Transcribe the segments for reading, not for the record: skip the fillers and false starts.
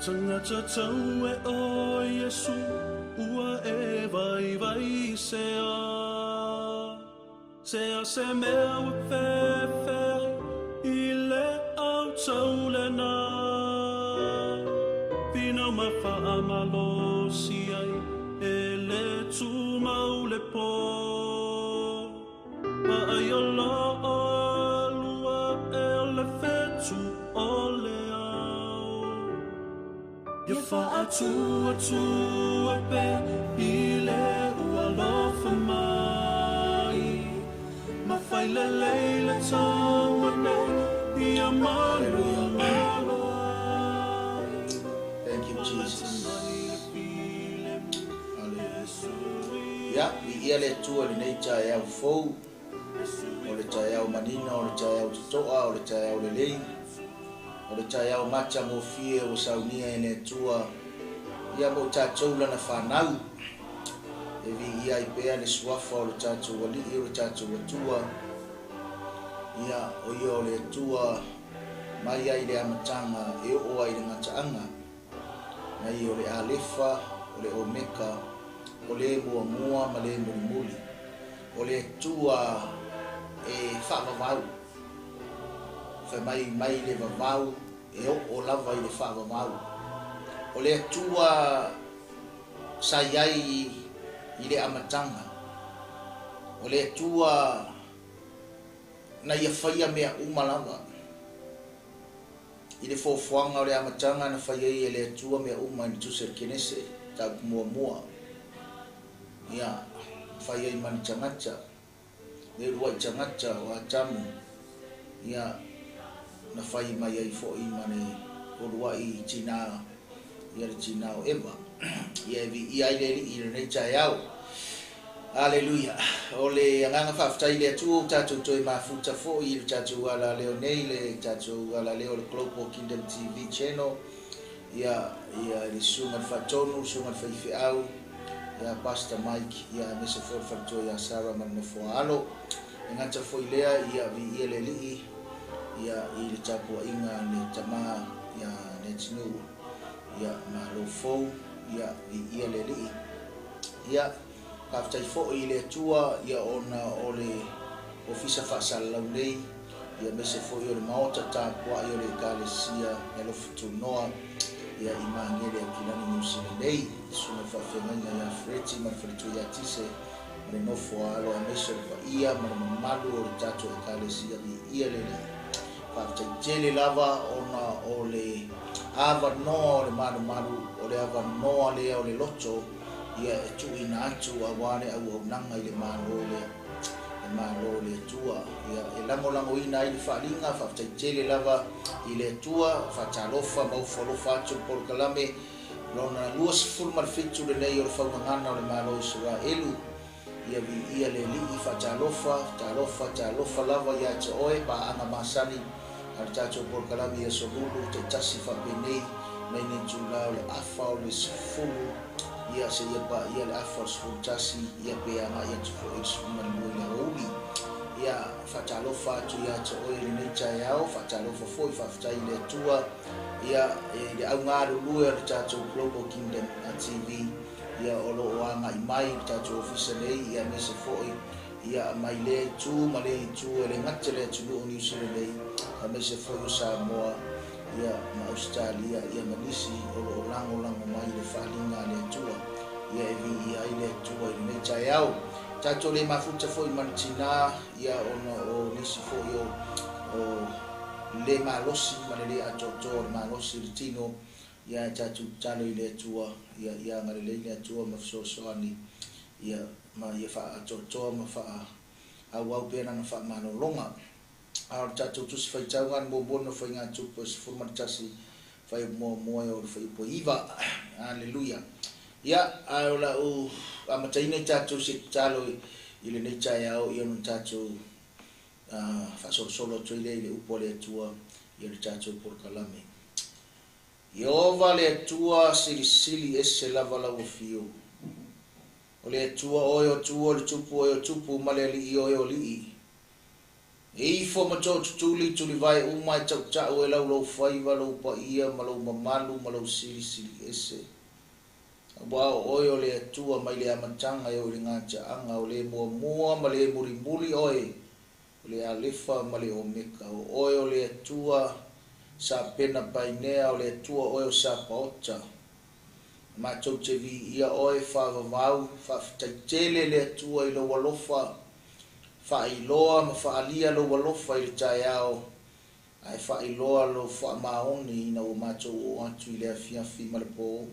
Tagata tau e o Iesu ua e vaivai sea. Sea se mea ua fefeai i le au tau lena. Finau ma faamalosi ai e le tumau le po. Vaai o loo lua e o le fetu o le ao. Ia faatuatua pea i le ua alofa mai. Ma fai lelei le taua nei ia malu malo ai. Thank you, Jesus. Hallelujah. Ia, viia le Atua i lenei taeao fou, o le taeao manino, o le taeao totoa, o le taeao lelei, o le taeao matagofie ua saunia e le Atua ia mo tatou lana fanau. E viia ai pea le suafa o le tatou Alii o le tatou Atua, ia o ia o le Atua mai ai le amataga e oo ai le gataaga, mai o le Alefa, o le Omeka, o le muamua ma le mulimuli, o le Atua e faavavau, fai mai mai le vavau e oo lava i le faavavau, o le Atua sa i ai i le amataga, o le Atua na ia faia mea uma lava. I le foafoaga o le amataga na fai ai e le Atua mea uma i le tusi a le Kenese, mataupu muamua, ia fai ai ma ni tagata, le uluai tagata o Atamu, ia na fai mai ai foi ma le uluai tinā, ia le tinā o Eva. Ia e viia ai le Alii i lenei taeao. Aleluia. O le agaga faafetai i le Atua ua tatou toe mafuta foi i le tatou alaleo nei, le tatou alaleo o le Global Kingdom TV Channel, ia ia le susuga i le Faatonu, le susuga i le Faifeau, ia Pastor Mike, ia aemaise foi le faletua ia Sarah ma le nofo a alo. E gata foi lea, ia viia le Alii ia i le tapuaiga a le tama ia le atunuu, ia malo fou, ia viia le Alii. Ia faafetai foi i le Atua ia ona o le ofisa faasalalau nei, ia aemaise foi o le maota tapuai o le Ekalesia e alofa tunoa ia i Magele Aukilani Niu Sila nei, susuga i le faafeagaiga ia Fereti ma le faletua ia Tise ma le nofo a alo, aemaise o le paia ma le mamalu o le tatou Ekalesia. Viia le Alii. Faafetai tele lava ona o le avanoa o le malumalu, o le avanoa lea o le loto ia e tuuina atu aua le auaunaga i le Malo lea, le Malo o le Atua, ia e lagolagoina ai le faaaliga. Faafetai tele lava i le Atua. Faatalofa ma ofo alofa atu le polokalame lona 27 lenei o le faugagana o le Malo o Isaraelu. Ia viia le Alii. Faatalofa, talofa, talofa lava ia te oe, paaga masani a le tatou polokalame i aso lulu taitasi faapenei mai le itula o le afa o le 10 ia seia paia le afa o le 11 ia pe agai atu foi i le 12 i le aoauli. Ia faatalofa atu ia te oe i lenei taeao. Faatalofa foi, faafetai i le Atua ia i le augalulue o le tatou Global Kingdom TV ia o lo o agai mai i le tatou ofisa nei, ia aemaise foi ia mai lea itu ma lea itu, e le gata i le atunuu o Niu Sila nei, aemaise foi o Samoa ia ma Ausetalia ia ma nisi o lo o lagolago mai i le faaaliga a le Atua. Ia e viia ai le Atua i lenei taeao. Tatou le mafuta foi ma le tinā ia ona o nisi foi o le malosi ma le le atoatoa o le malosi i le tino, ia e tatou tatalo i le Atua ia ia agalelei le Atua ma fesoasoani ia ma ia faaatoatoa ma faaauau pea lana faamalologa. A o le tatou tusi faitauga le muamua na faigatupe 11 fai muamua e o le fuaiupu 9. Aleluia. Ia, ae o lau amataina i tatou se tatalo i lenei taeao, ia ona tatou faasolosolo atu ai lea i le upu a le Atua ia le tatou polokalame. Ieova le Atua silisili ese lava lau afio. O le Atua oe o Atua, o le Tupu oe o Tupu, ma le Alii oe o Alii. E ifo ma tootutuli tulivae uma e tautau e lau lou faiva, lou paia ma lou mamalu ma lou silisili ese. Aua o oe o le Atua mai le amataga e oo i le gataaga, o le muamua ma le mulimuli oe, o le Alefa ma le Omeka. O oe o le Atua Sapena Painea, o le Atua oe o Sapaota. Matou te viia oe faavavau, faafetai tele le Atua i lou alofa, faailoa ma faaalia lou alofa i le taeao, ae faailoa lou faamaoni ina ua matou oo atu i le afiafi ma le po.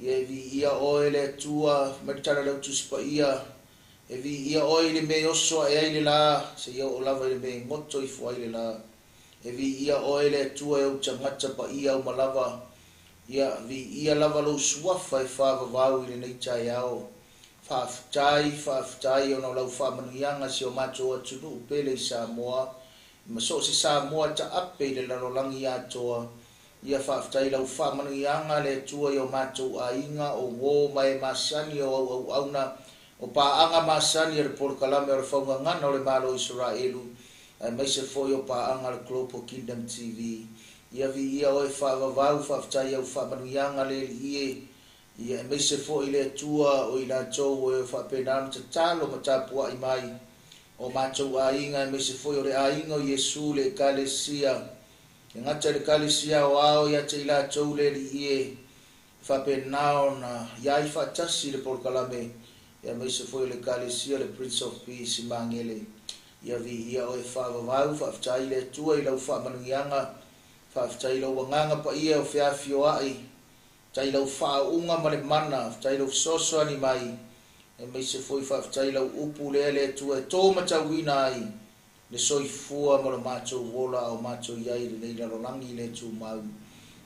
Ia e viia oe le Atua, fai mai le tala a le Au Tusi Paia, e viia oe i le mea e oso ae ai le la, seia oo lava i le mea e goto ifo ai le la. E viia oe le Atua e ou tagata paia uma lava, ia viia lava lou suafa e faavavau i lenei taeao. Faafetai, faafetai ona o lau faamanuiaga si o matou atunuu pele i Samoa, ma so o se Samoa taape i le lalolagi atoa. Ia faafetai i lau faamanuiaga le Atua i o matou aiga, o uo ma e masani o au auauna, o paaga masani a le polokalame o le faugagana o le Malo o Isaraelu, aemaise foi o paaga a le Global Kingdom TV. Ia viia oe faavavau, faafetai i au faamanuiaga le Alii e, ia aemaise foi le Atua o i latou o e faapena ona tatalo ma tapuai mai, o matou aiga, aemaise foi o le aiga o Iesu le Ekalesia, e gata i le Ekalesia aoao ia te i latou le Alii e, faapena ona iai faatasi le polokalame, aemaise foi o le Ekalesia le Prince of Peace i Magele. Ia viia oe faavavau, faafetai le Atua i lau faamanuiaga, faafetai i lou agaga paia o feafioai, faafetai i lau faauuga ma le mana, faafetai i lou fesoasoani mai, aemaise foi faafetai i lau upu lea le Atua e to matauina ai le soifua ma lo matou ola a o matou i ai i lenei lalolagi le tumau.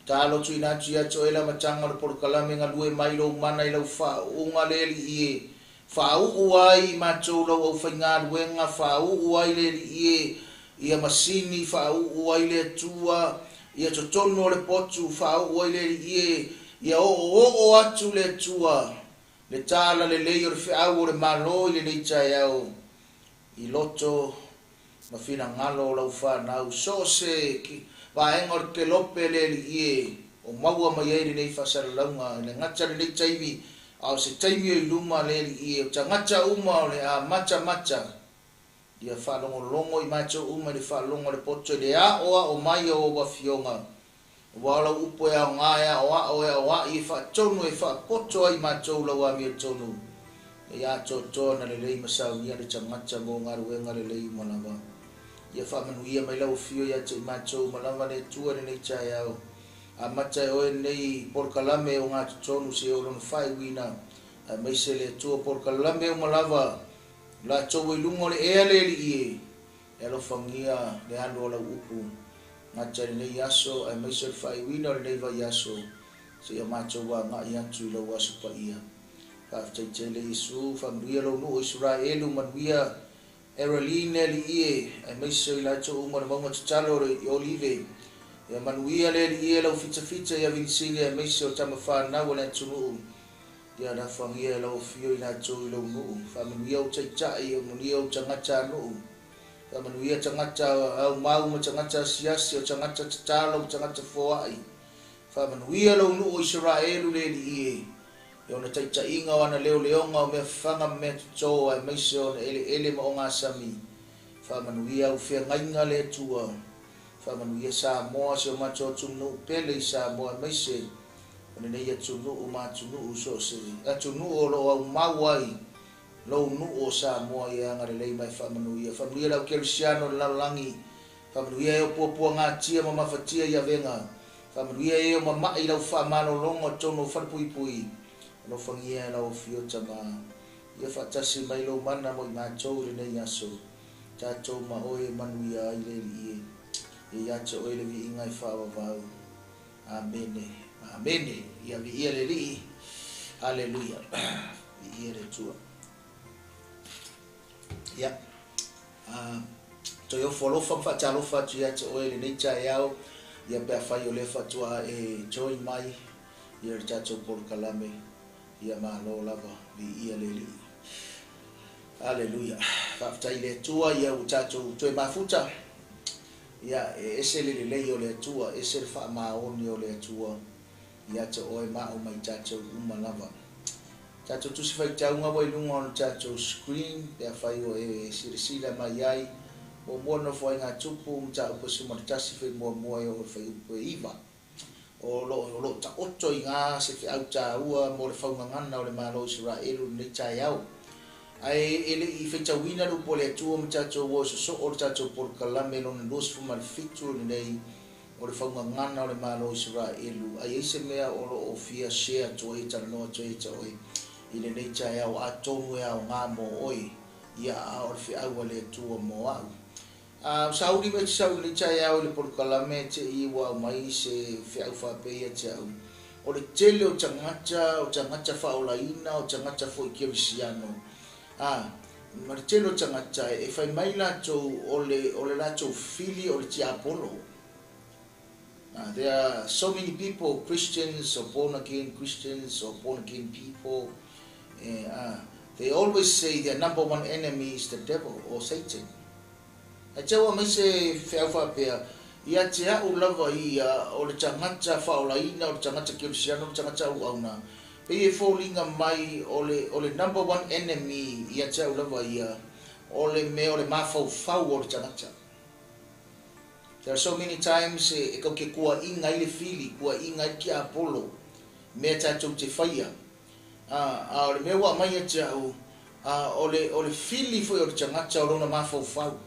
Tatalo tuuina atu ia te oe le amataga o le polokalame galue mai lou mana i lau faauuga le Alii e faauu ai i matou lau aufaigaluega, faauu ai le Alii e ia masini, faauu ai le Atua ia totonu o le potu, faauu ai le Alii e ia oooo atu le Atua le talalelei o le feau o le Malo i lenei taeao i loto ma finagalo o lau fanau, so o se vaega o le kelope le Alii e o maua mai ai lenei faasalalauga, e le gata lenei taimi, a o se taimi o i luma le Alii e, o tagata uma o le a matamata, ia faalogologo i matou uma i le faalogo a le poto i le aoao mai o ou afioga, aua o lau upu e aoga e aoao e aoai e faatonu e faapoto ai matou lau amiotonu, ia atoatoa na lelei ma saunia le tagata mo galuega lelei uma lava. Ia faamanuia mai lau afio ia te i matou uma lava le Atua i lenei taeao. Amata e oe lenei polokalame o gatotonu seia oo lona faaiuina, aemaise le Atua polokalame uma lava o latou i luga o le ea le Alii e, e alofagia le alu o lau upu gata i lenei aso, aemaise o le faaiuina o lenei vaiaso, seia matou agai atu i lau aso paia. Faafetai tele Iesu, faamanuia lou nuu o Isaraelu, manuia Ereline Alii e, aemaise o i latou uma o le mauga tatalo o le Olive. Ia manuia le Alii e lau fitafita ia Vinisili, aemaise o tama fanau o le atunuu. Ia lafagia e lau afio i latou i lou nuu. Faamanuia ou taitai, manuia ou tagata anuu. Faamanuia tagata aumau ma tagata asiasi, o tagata tatalo ma tagata foai. Faamanuia lou nuu o Isaraelu le Alii e, i ona taitaiga o ana leoleoga o mea fafaga ma mea toto, aemaise o ona eleele ma ogasami. Faamanuia au feagaiga le Atua. Faamanuia Samoa, si o matou atunuu pele i Samoa, aemaise o lenei atunuu ma atunuu so o se atunuu o lo o aumau ai lou nuu o Samoa ia agalelei ma e faamanuia. Faamanuia le au kerisiano i le lalolagi. Faamanuia e o puapuagatia ma mafatia i avega. Faamanuia e o mama'i i lau faamalologa o totonu o falepuipui. Alofagia e lau afio Tama. Ia faatasi mai lou mana mo i matou i lenei aso. Tatou ma oe e manuia ai le Alii e. Ia ia te oe le viiga e faavavau. Amene. Amene. Ia viia le Alii. Haleluia. Viia le Atua. Ia. Toe ofo alofa ma faatalofa atu ia te oe i lenei taeao, ia pe afai o lea faatoa e join mai ia le tatou polokalame, ia malo lava, viia le Alii. Aleluia. Faafetai i le Atua ia ua tatou toe mafuta. Ia, e ese le lelei o le Atua, ese le faamaoni o le Atua ia te oe ma au ma i tatou uma lava. Tatou tusi faitauga ua i luga o le tatou screen pe afai ua e silasila mai ai. Muamua Nofoaiga Tupu, Mataupu e 11, Fai Muamua e oo i le Fuaiupu e 9. O lo o lo o taoto i ina se feau taua mo le faugagana o le Malo o Isaraelu i lenei taeao. Ae e le i faitauina le upu a le Atua ma tatou o e sosoo le tatou polokalame lona 27 lenei o le faugagana o le Malo o Isaraelu, a i ai se mea o lo o fia share atu ai e talanoa atu ai ia te oe i lenei taeao, atonu e aoga mo oe, ia a o le feau a le Atua mo au. A o sauli mea te sau i lenei taeao i le polokalame te i ua aumai se feau faapea ia te au, o le tele o tagata, o tagata faaolaina, o tagata foi kerisiano, a, ma le tele o tagata e fai mai latou o le, o le latou fili o le tiapolo. There are so many people, Christians or born again Christians or born again people, they always say their number one enemy is the devil or Satan. Ae te au aumai se feau faapea, ia te au lava ia o le tagata faaolaina, o le tagata kerisiano, o le tagata auauna, pei e foliga mai o le, o le number one enemy ia te au lava ia, o le mea o le mafaufau o le tagata. There are so many times e kau ke kuaʻiga ai le fili, kuaʻiga ai le tiapolo, mea tatou te faia. A, a o le mea ua aumai ia te au, a, o le, o le fili foi o le tagata o lona mafaufau.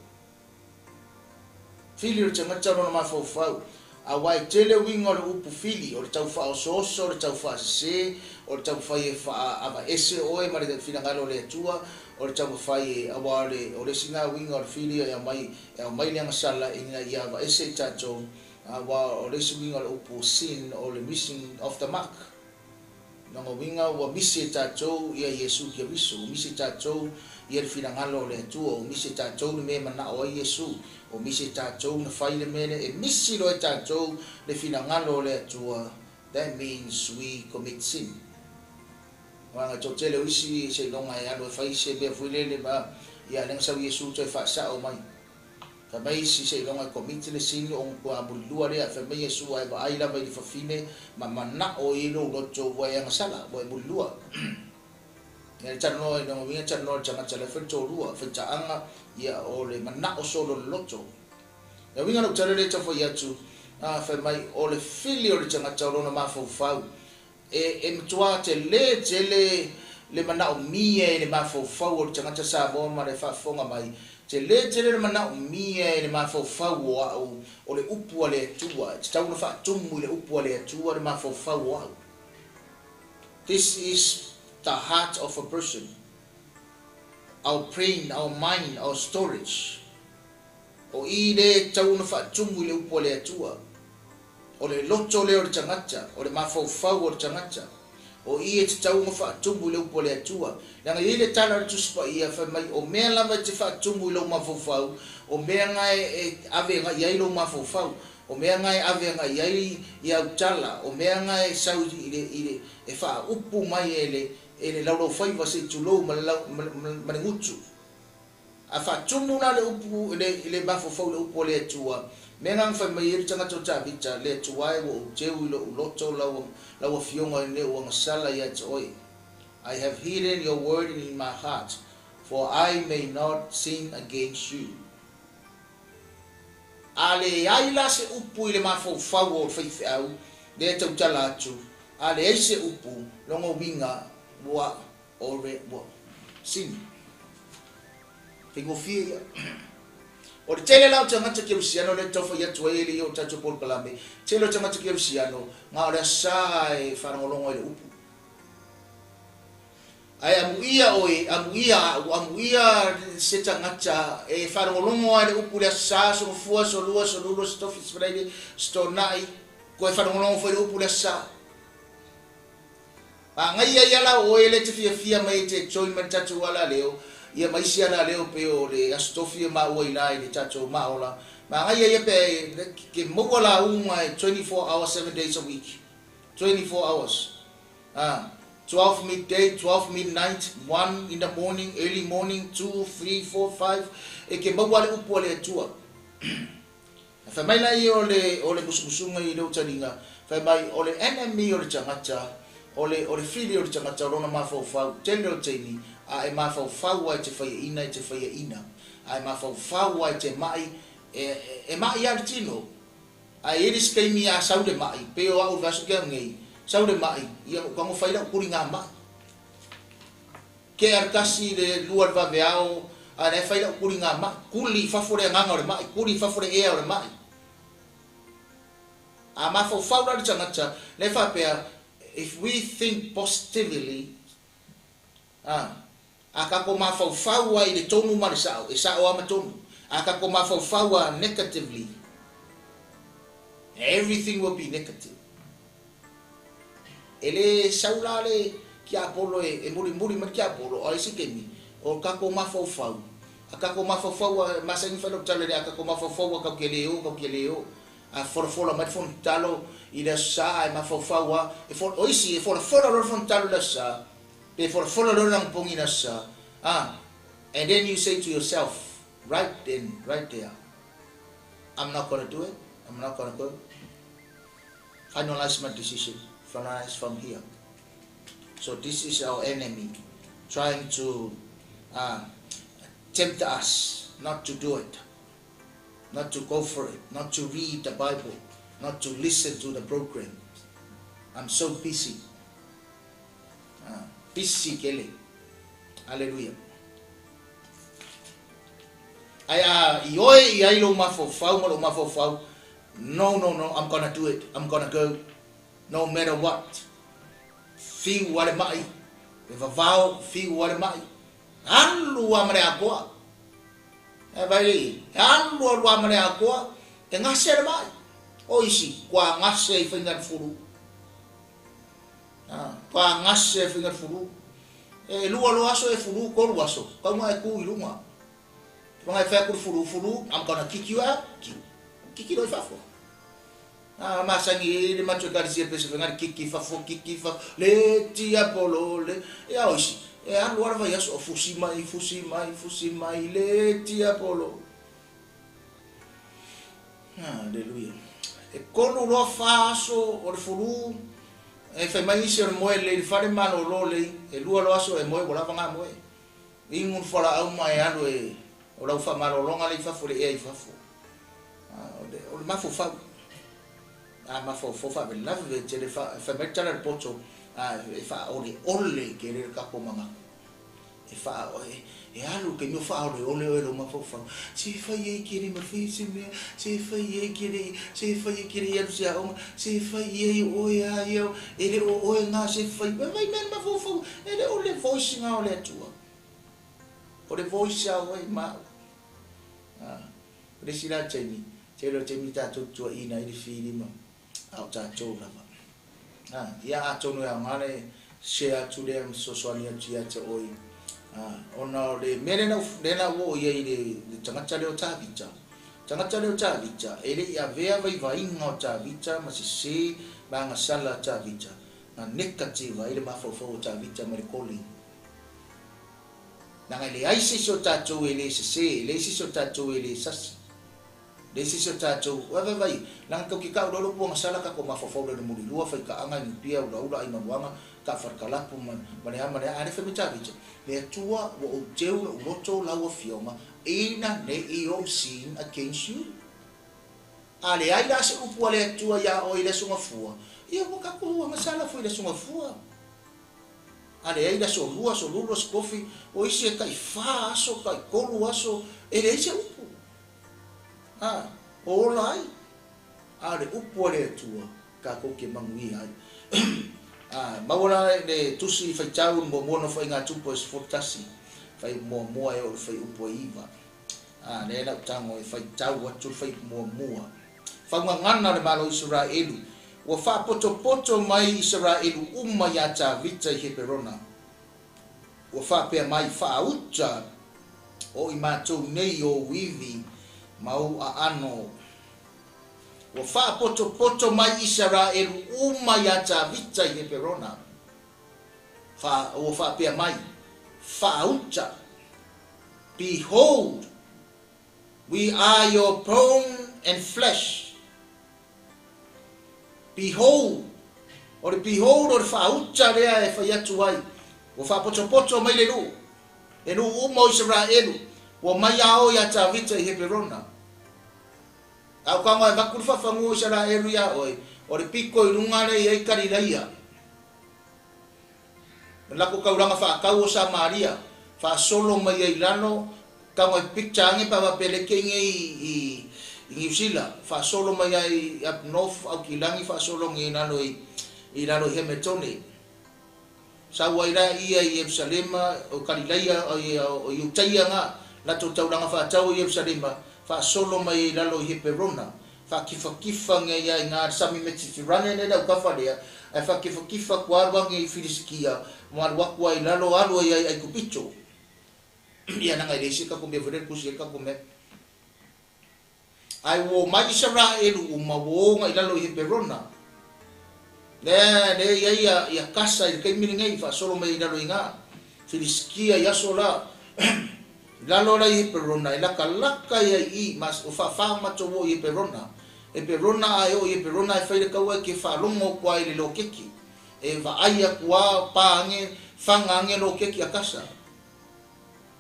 Fili o le tagata o lona mafaufau. Aua e tele uiga o le upu fili, o le tau faaosooso, o le tau faasese, o le taumafai e faaavaese oe ma le finagalo o le Atua, o le taumafai e, aua o le, o le isi lena uiga o le fili e aumai, e aumai le agasala ina ia avaese i tatou, aua o le isi uiga o le upu sin o le missing of the mark. Lona uiga ua misi e tatou ia Iesu Keriso, ua misi e tatou ia le finagalo o le Atua, ua misi e tatou le mea e manao ai Iesu, ua misi e tatou na fai le mea lea, e misi loa e tatou le finagalo o le Atua, that means we commit sin. Aua na toatele o isi seiloga e alu e fai se mea foi lele ma ia lea na sau Iesu toe faasao mai. Fai mai isi seiloga e commit le sin ona ua mulilua lea, fai mai Iesu a e vaai lava i le fafine ma manao i lou loto ua e agasala, ua e mulilua. Ia le talanoa i lona uiga talanoa i le tagata la e fai le toalua, faitaaga ia o le manao solo o le loto. Le uiga o lau tala lea e tau fai atu, a fai mai o le fili o le tagata o lona mafaufau E, e matua tele tele le manaomia e le mafaufau o le tagata Samoa ma le faafofoga mai, tele tele le manaomia e le mafaufau o au o le upu a le Atua, e tatau ona faatumu i le upu a le Atua le mafaufau o au. This is the heart of a person, our brain, our mind, our storage. O i lea e tatau ona faatumu i le upu a le Atua. O le loto lea o le tagata, o le mafaufau o le tagata. O i e tatau ona faatumu i le upu a le Atua. Leaga e i ai le tala a le Tusi Paia, fai mai, o mea lava e te faatumu i lou mafaufau, o mea na e ave agai i ai lou mafaufau, o mea na e ave agai i ai i au tala, o mea na e sau i le, i le, e faaupu mai e le, e le laulaufaiva se i tulou ma le, ma le gutu. A faatumu la le upu i le, i le mafaufau i le upu a le Atua, mea na na fai mai ai le tagata o Tavita, Le Atua e, ua ou teu i lo'u loto lau, lau Afioga ina ua agasala ia te oe. I have hidden your word in my heart, for I may not sin against you. A leai la se upu i le mafaufau o le faifeau lea e tautala atu, a leai se upu, lona uiga ua ore ua sin. Faigofie ia. O le tele la o tagata kerisiano lea e tau fai atu ai e le i o tatou polokalame, tele o tagata kerisiano na o le asa e faalogologo ai i le upu. Ae amuia oe, amuia au, amuia se tagata e faalogologo lava i le upu i le Aso Sa, Aso Gafua, Aso Lua, Aso Lulu, Aso Tofi, Aso Faraile, Aso Toonai, toe faalogologo foi i le upu i le Aso Sa. Magaia ia la oe lea e te fiafia mai e te join mai le tatou alaleo, ia ma isi alaleo pei o le Aso Tofi e maua i la i le tatou Maola. Magaia ia pe ke maua lauga e 24 hours 7 days a week. 24 hours. A. 12 midday, 12 midnight, 1 in the morning, early morning, 2, 3, 4, 5, e ke maua le upu a le Atua. Fai mai la o le musumusuga i leu taliga, fai mai o le enemy o le tagata, o le fili o le tagata o lona mafaufau, tele o taimi, a e mafaufau ai te faiaina e te faiaina, a e mafaufau ai te mai, e mai a le tino. A e iri se taimi a sau le mai, pe o au vaso ke au nei, sau le mai, ia o kango whai lau kuri ngā mai. Ke arkasi le lua le vaveao, a le whai lau kuri ngā mai, kuli fafore nganga o le mai, kuli fafore ea o le mai. A mafaufau la le tagata, le faapea, if we think positively, a kako mafaufau ai le tonu ma le sao, e sao ama tonu. A kako mafaufau a negatively, everything will be negative. E le saula le kia polo e muri muri ma kia polo, o isi kemi, o kako mafaufau. A kako mafaufau a masangi whanau tale le a kako mafaufau a kau ke leo, kau ke leo. A fora mai fon talo i le sa e mafaufau a e fora o isi e fora fora lo fon talo le sa pe fora fora lo nang pongi na sa and then you say to yourself right then, right there, I'm not gonna do it, I'm not gonna go. Finalize my decision, finalize from here. So this is our enemy trying to tempt us not to do it, not to go for it, not to read the Bible, not to listen to the program. I'm so busy. Busy kele. Hallelujah. Ai a ioi i ai lo mafaufau ma lo mafaufau. No, no, no, I'm gonna do it. I'm gonna go. No matter what. Fiu wale mai. E vavao, fiu wale mai. Alu wa mare akoa. E vai, alu wa mare akoa. E ngase le mai. O isi, kua ngase i whainga furu. Kua ngase i whainga furu. E lua lo aso e furu, koru aso. Kaunga e ku i lunga. Wanga e whea kuru furu, furu, I'm gonna kick you out. Kiki roi fafo. Masangi e le matua karisia pese whangari, kiki fafo, kiki fafo, le tia polo, le. E ao isi, e alu ara vai aso, fusi mai, fusi mai, fusi mai, le tia polo. Hallelujah. E kolu roa whaaso o le furu, e whai mai isi o le moe le whare malo lo le, e lua lo aso e moe, wala wanga moe. Ingun whala au mai alu e, o lau wha malo longa le i fafo le ea i fafo. O le mafaufau. A mafaufau wha lave ve te le wha mai tala le poto, e wha ole ole ke le kako mangako. E wha e alu ke meo wha ole ole o e lo mafaufau. Se whai e kere ma whai se mea, se whai e kere, se whai e kere alu se aonga, se whai e oe a iau, e le o oe ngā se whai, vai mea mafaufau, e le o le voice ngā o le atua. O le voice au e mau. O le sila taimi, te leo taimi tātou tua ina i le whirima, au tātou lava. Ia ātonu e au ngā le se atu lea msosoani atu ia te oi. Ona o le mea lena o ia i le tangata leo Tāvita. Tangata leo Tāvita, e le i avea vai vainga o Tāvita, ma se se ma sala Tāvita. Ngā negativa i le mafaufau o Tāvita ma le calling. Nanga le ai se so tātou e le se se, le se so tātou e le sasi. Le se so tātou, vai vai, nanga kau ki kau lolo puanga sala ka ko mafaufau le muri lua, whai ka anga ni pia ula ula ai manuanga, ka wharkalapu ma le ama le ane whai me Tāvita. Le atua wa o teu la uloto laua fionga, ina ne i o sin against you. A le ai la se upu a le atua ia o i le sunga fua. Ia wakaku anga sala fui le sunga fua. A le ai la so lua, so lulu, so kofi, o isi e kai wha aso, kai kolu aso, e le isi upu. O ola ai. A le upu a le atua, ka koke mangui ai. Mauala le tusi whai tau mua mua no whai ngā tupu e sefotasi, whai mua mua e o le whai upu e iwa. Le lau tango e whai tau atu whai mua mua. Whaunga ngana le malo Israelu, ua whaapoto mai Israelu uma ia Tāvita i Heperona. Ua whaapea mai whaauta o i mātou nei o wiwi mau a ano. Ua whaapoto mai Israelu uma ia Tāvita i Heperona. Ua faapea mai, Faauta, Behold, we are your bone and flesh. Behold, o le behold o le faauta lea e fai atu ai, ua faapotopoto mai le nuu, le nuu uma o Isaraelu, ua mai a o iā Tavita i Heperona. A o kaga e vaku le faafanua o Isaraelu iā oe, o le piko i luga lea i ai Kalilaia. Na lako taulaga faatau o Samaria, faasolo mai ai i lalo, tago e picture ane pe a faapea le te i i Niu Sila, faasolo mai ai up north Aukilani faasolo nei i lalo i i lalo i Hemetone. Sau ai la ia i Ierusalema, o Kalilaia, o Iutaia na, latou taulaga faatau o Ierusalema, faasolo mai ai i lalo i Heperona, Faatifakifa nei ai na sami Metitirane nei le aukafa lea, ae faatifakifa atu alu ane i Filisitia, ma alu atu ai i lalo alu ai ai Aikupito. Ia leaga e leai se tatou mea foi lea e tusi ai le tatou mea. Ae ua omai Isaraelu uma, ua o agai i lalo i Heperona. Lea, lea e i ai ia, ia Kasa i le taimi lenei, faasolo mai ai i lalo i ina. Filisitia i aso la, i lalo la i Heperona, e latalata ia i i, ma o faafa matou oo i Heperona. Heperona a e oo i Heperona e fai le taua e te faalogo atu ai i le loketi, e vaai atu a pa ane, faga ane loketi a Kasa.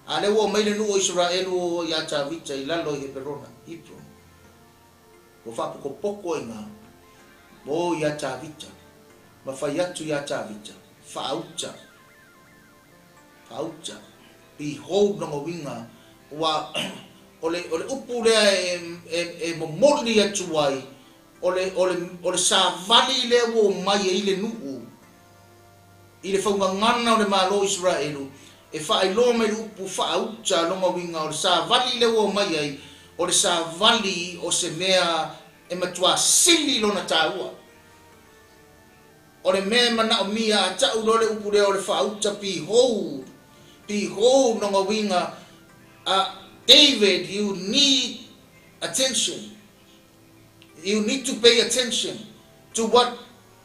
A lea ua omai le nuu o Isaraelu o ia Tavita i lalo i Heperona, Hebron. Ua faapotopoto ai na, ua oo ia Tavita, ma fai atu ia Tavita, Faauta. Faauta. Behold lona uiga, ua, o le, o le upu lea e, e, e momoli atu ai, o le, o le, o le savali lea ua omai ai le nuu, i le faugagana o le Malo o Isaraelu, e faailoa mai le upu faauta lona uiga o le savali lea ua omai ai, o le savali o se mea e matuā sili lona taua. O le mea e manaomia a ta'u loa le upu lea o le faauta behold, behold lona uiga a David you need attention, you need to pay attention to what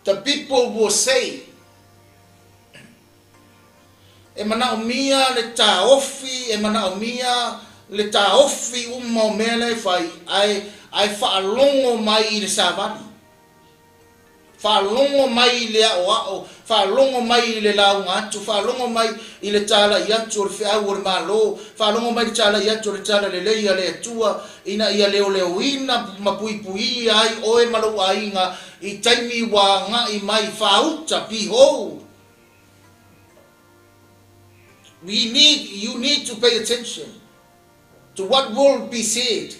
the people will say. E manaomia le taofi, e manaomia le taofi uma o mea la e fai ae ae faalogo mai i le savali. Faalogo mai i le aoao, faalogo mai i le lauga atu, faalogo mai i le talai atu o le feau o le Malo, faalogo mai i le talai atu o le talalelei a le Atua, ina ia leoleoina ma puipuia ai oe ma lou aiga i taimi ua agai mai, faauta, behold, we need, you need to pay attention to what will be said.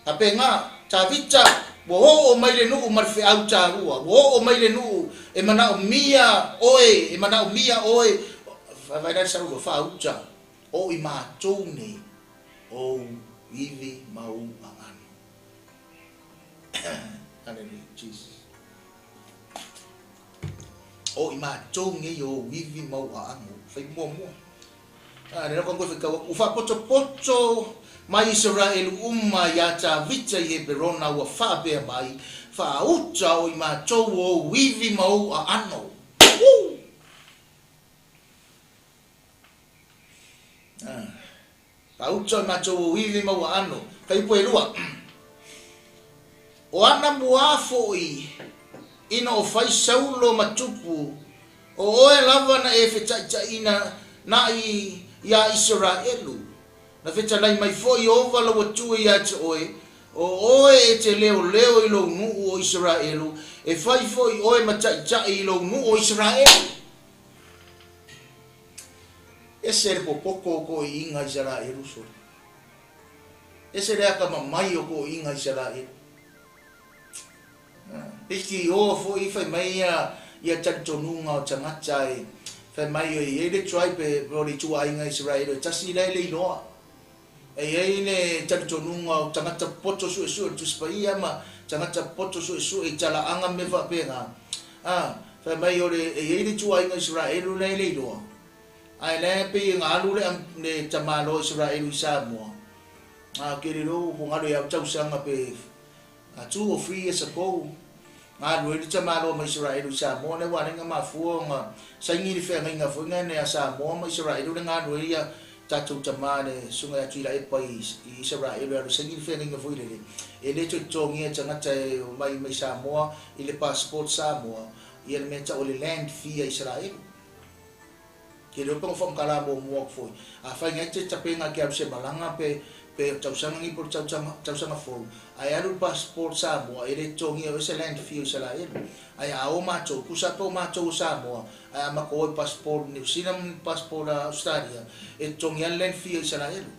Apenga, Tavita, ua oo mai le nuu ma le feau taua, ua oo mai le nuu e manaomia oe, e manaomia oe, vaai la le Saulo, faauta, o i matou nei, ou ivi ma ou aano. Hallelujah, Jesus. O i matou nei, ou ivi ma ou aano. Fai muamua. A, lea ka koe whakau aku. Ua faapotopoto mai Isaraelu uma iā Tavita i Heperona ua faapea mai, Faauta o i matou ou ivi ma ou aano. Woo! A, faauta o i matou ou ivi ma ou aano. Fuaiupu 2. O ana muā foʻi ina o fai Saulo ma tupu, o oe lava na e fetaʻitaʻina naʻi iā Isaraelu, na fetalai mai foʻi Ieova lou Atua iā te oe, o oe e te leoleo i lou nuu o Isaraelu, e fai foʻi oe ma taʻitaʻi i lou nuu o Isaraelu. Ese le popoto o ko iiga Isaraelu sole. Ese le akamamai o toʻiga Isaraelu. Piki o foi fai mai ia ia talitonuga o tagata e fai mai e iai le tribe e o le ituaiga Isaraelu e tasi la e le iloa. E iai le talitonuga o tagata poto suesue o le Tusi Paia ma tagata poto suesue i talaaga ma mea faapena. A, fai mai o le e iai le ituaiga Isaraelu la e le iloa. Ae la e pei e galu le le tamaloa Isaraelu i Samoa. A kele lo ua galo iau tausaga pe 2 or 3 years ago. Galue ai le tamaloa ma Isaraelu i Samoa lea ua alai na mafua ona saini le feagaiga foi lea a Samoa ma Isaraelu le galue ai ia tatou tama le susuga ia Tuilaepa i Isaraelu e alu e saini le feagaiga foi lele e le toe totogia e tagata e omai mai Samoa i le passport Samoa ia le mea tau o le land fee a Isaraelu. Ke iloa pe na faamatala muamua atu foi. Afai na e te tapena e te alu se malaga pe pe o tausaga nei po o le tausaga fou, ae alu le passport Samoa, e le totogia e oe se land fee o Isaraelu. Ae a o matou, tusa pe o matou o Samoa, ae a matou o i passport Niu Sila ma passport Ausetalia, e totogi lava le land fee o Isaraelu.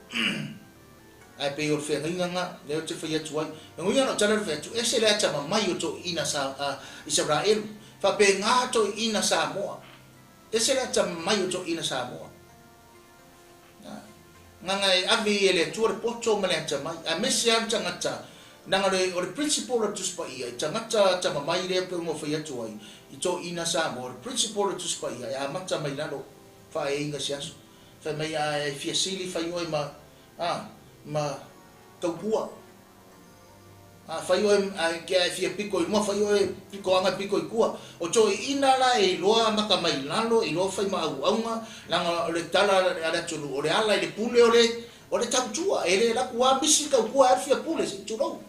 Ae pei o le feagaiga na, lea ou te fai atu ai. Meanuia na ou tala le fai atu, ese le atamamai o toeaiina Isaraelu, faapena toeaiina Samoa. Ese le atamamai o toeaiina Samoa. Nana e ave ia e le Atua le poto ma le atamai, aemaise lava le tagata, leaga o le principle o le Tusi Paia i tagata atamamai lea pei ona ou fai atu ai, i toeaiina Samoa, o le principle o le Tusi Paia e amata mai lalo, faaeiga se aso. Fai mai a e fia sili fai oe ma, a, ma tautua. A fai oe ke a e fia piko i mua, fai oe piko aga piko i tua. O toeaiina la e iloa amata mai lalo, iloa fai ma auauga, leaga o le tala a le atunuu, o le ala i le pule o le o le tautua. E le alu atu a misi le tautua ae alu fia pule, se i tulou.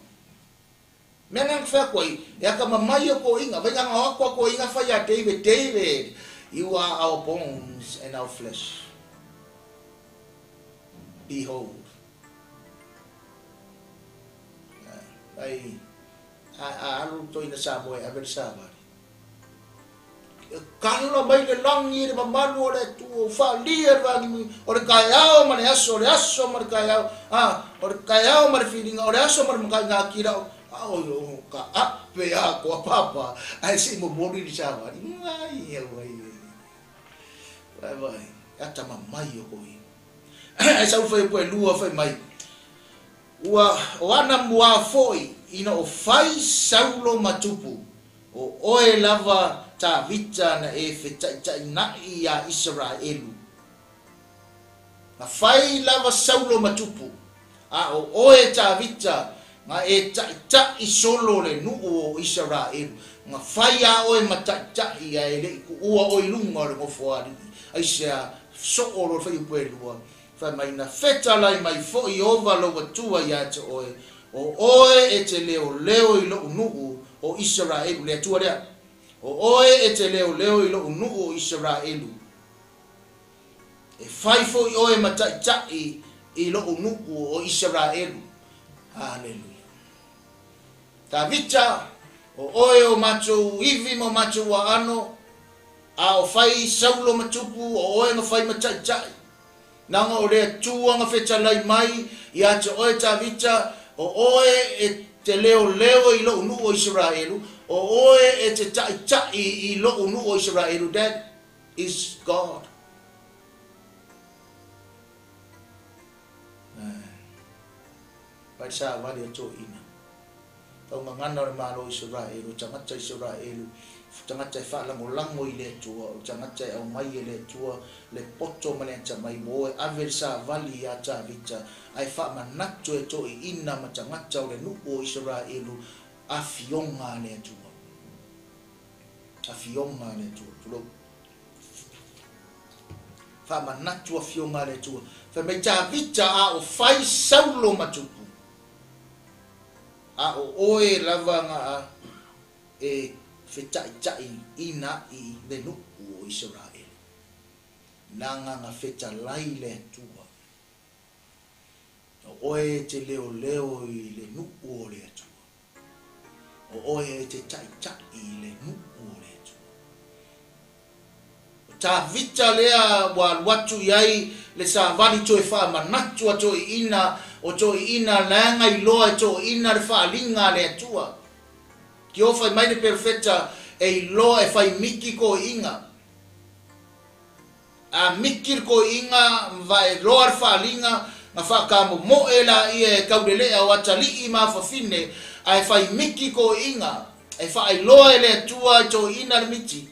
Mea na na fai atu ai, e atamamai o toeaiina, vai na na o atu a toeaiina fai ia David, David, you are our bones and our flesh. Behold. Ai, a, a alu toina Samoa e ave le savali. E kala mai le lagi i le mamalu o le Atua, ua faalia le vagimugi, o le taeao ma le aso, o le aso ma le taeao, a, o le taeao ma le filiga, o le aso ma le makaiga akila, o, a, o, o, ka ape atoa papa, ae se i momoli le savali. Ai, au, ai, ai. Vai, vai, e atamamai o koe. Ae sau fai koe lua fai mai, Ua o ana mua foi ina o fai Saulo ma tupu, o oe lava Tavita na e fetaʻitaʻinaʻi iā Isaraelu. Na fai lava Saulo ma tupu, a o oe Tavita na e taʻitaʻi solo le nuʻu o Isaraelu. Na fai a oe ma taʻitaʻi a e leʻi kuʻua oe i luga o le nofoalii. Aisea soo loa le faiupu e lua, Fai mai na fetalai mai foi Ieova lou Atua iā te oe, o oe e te leoleo i loʻu nuʻu o Isaraelu, le Atua lea, o oe e te leoleo i loʻu nuʻu o Isaraelu, e fai foi oe ma taʻitaʻi i loʻu nuʻu o Isaraelu. Haleluia. Tavita, o oe o matou ivi ma o matou aano, A o fai Saulo ma tupu, o oe na fai ma taʻitaʻi. Naga o le Atua na fetalai mai ia te oe Tavita, o oe e te leoleo i loʻu nuu o Isaraelu, o oe e te taʻitaʻi i loʻu nuu o Isaraelu, that is God. Pai savali o toeaina. Faugagana o le Malo o Isaraelu, o tagata Isaraelu, tagata e faalagolago i le Atua, o tagata e aumai e le Atua le poto ma le atamai ua o e ave le savali iā Tavita, ae faamanatu e toeaiina ma tagata o le nuu o Isaraelu, afioga a le Atua. Afioga a le Atua. Tulou. Faamanatu afioga a le Atua. Fai mai Tavita a o fai Saulo ma tupu. A o oe lava na e fetaʻitaʻi inaʻi le nuʻu o Isaraelu, nana na fetalai le Atua. O oe e te leoleo i le nuʻu o le Atua. O oe e te taʻitaʻi i le nuʻu o le Atua. O Tavita lea ua alu atu i ai le savali toe faamanatu a toeaiina, o toeaiina leaga iloa e toeaiina le faaliga a le Atua. Kio fai mai le perofeta e iloa e fai miki toeaiina. A miki le toeaiina ma e loa le faaliga na faakamomoe laia e taulelea o atalii ma afafine ae fai miki toeaiina e faailoa e le Atua i toeaiina le miti.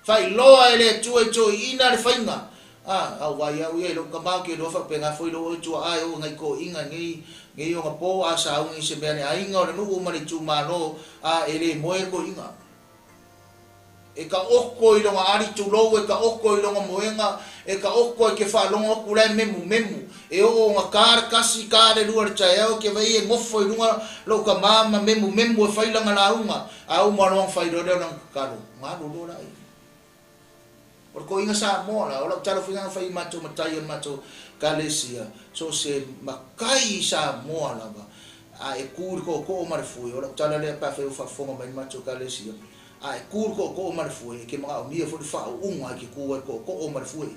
Faailoa e le Atua i toeaiina le faiga. A, a ou vaai au ia i lou tama ou te iloa faapena foi lou oe tuaa e oo i nai toeaiina i nei ona po a sauni i se mea a le aiga o le nuu ma le itumalo, a e le moe le toeaina. E taoto i lona ali tulou, e taoto i lona moega, e taoto e te faalogo atu la e memumemu. E oo ona ta le kasi, ta le lua i le taeao, e te vaai e nofo i luga lou tama ma memumemu e fai lana lauga, a uma loa ona fai loa lea o lana tatalo, ona alu loa lea. O le toeaina Samoa la, o lau tala foi lena na fai i matou matai o le matou Ekalesia, so o se matai Samoa lava, a e tu i le tootoo ma le fue, o lau tala lea pe afai o faafofoga mai le matou Ekalesia, a e tu i le tootoo ma le fue, e te manaomia foi le faauuga e te tu ai i le tootoo ma le fue.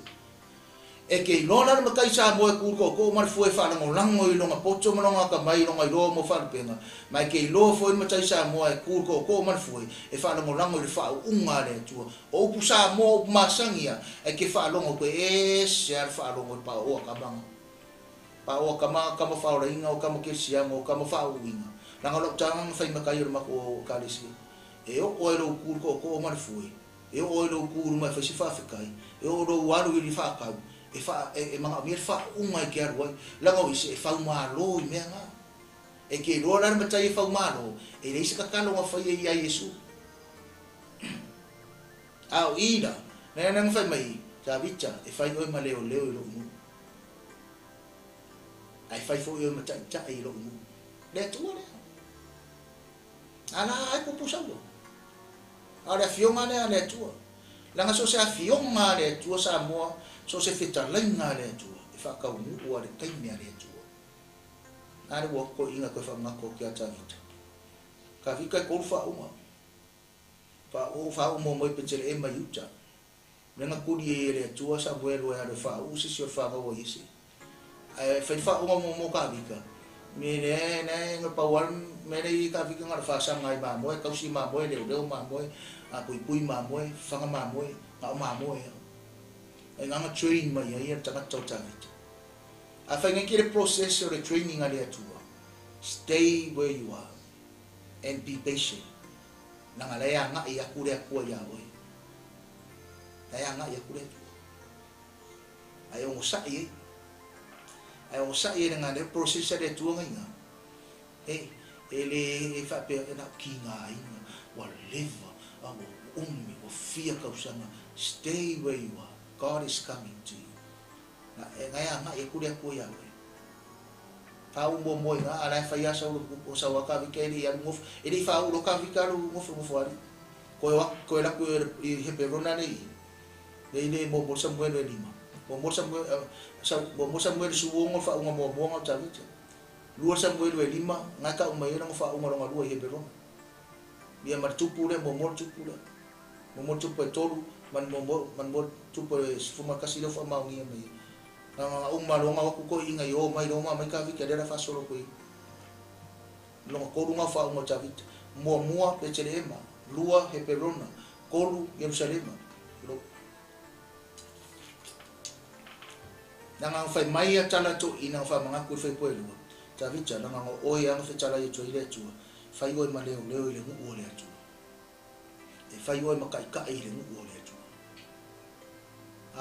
E te iloa la le matai Samoa e tu i le tootoo ma le fue e faalagolago i lona poto ma lona atamai i lona iloa mo faalupega, ma e te iloa foi le matai Samoa e tu i le tootoo ma le fue e faalagolago i le faauuga a le Atua. O upu Samoa o upu masani ia, ae te faalogo koe e ese lava le faalogo i le paoa tamaga. Paoa tama, tama faaolaina, o tama kerisiano, o tama faauuina. Leaga o lau taga na fai matai o le matou Ekalesia. E oo ai lou tu i le tootoo ma le fue, e oo ai lou tu i luma e fai se faafetai, e oo lou alu i le faatau, e faa, e, e manaomia le faauuga e te alu ai. Leaga o isi e faumalo i mea na. E te iloa la le matai e faumalo, e leai se tatalo na faia ia Iesu. A o i la, na na fai mai, Tavita, e fai oe ma leoleo i lou nuu. Ae fai foi oe ma taitai i lou nuu. Le Atua lea. A la ai pupu Saulo. A o le afioga lea a le Atua. Leaga so o se afioga a le Atua Samoa, so o se fetalaiga a le Atua, e faataunuu a le taimi a le Atua. A le ua toeaiina toe faamanatu atu ia Tavita. Tavita e tolu faauuga. Faauu faauu muamua i Peteleema i Iuta. Lea na tuli ai e le Atua Samuelu e alu e faauu se isi o le fanau a Iese. Ae fai le faauuga muamua o Tavita, me lea na na pau lava le mea lea i Tavita na o le faasaga ai mamoe, tausi mamoe, leoleo mamoe, puipui mamoe, fafaga mamoe, na o mamoe lava. Ai na na train mai ai le tagata o Tavita. A fai nei le process o le training a le Atua, stay where you are and be patient. Leaga la e agai atu le Atua ia oe. La e agai atu le Atua. Ae onosai ai. Ae onosai ai leaga le process a le Atua na iga. E, e le e faapea e na o kigaina, ua leva, a ua umi, ua fia tausaga. Stay where you are. God is coming to you. Na e na e agai atu le Atua ia oe. Faauu muamua i ina, a la e fai lava sau o sau a Tavita e le i alu nofo, e le i faauu loa Tavita alu nofonofo alii. Toe o atu, toe alu atu i Heperona le i, le i le muamua Samuele e lima. Muamua Samuele, muamua Samuele 16 le faauuga muamua na o Tavita. Lua Samuele e lima, na e tau mai ai lona faauuga lona lua i Heperona. Ia ma le tupu lea, muamua le tupu lea. Muamua le tupu e tolu, ma le muamua, ma le muamua le tupu e 11 lea ua faamaonia mai ai. Na na uma loa na o atu toeaiina i o mai Roma mai Tavita lea la faasolo atu i lona tolu na o faauuga o Tavita. Muamua Peteleema, lua Heperona, tolu Ierusalema. Lo. Na na fai mai ia tala toeaiina na faamanatu i le faipua e lua. Tavita, leaga na oe lava na fetalai atu ai le Atua, fai oe ma leoleo i le nuu o le Atua. E fai oe ma taitai i le nuu o le Atua.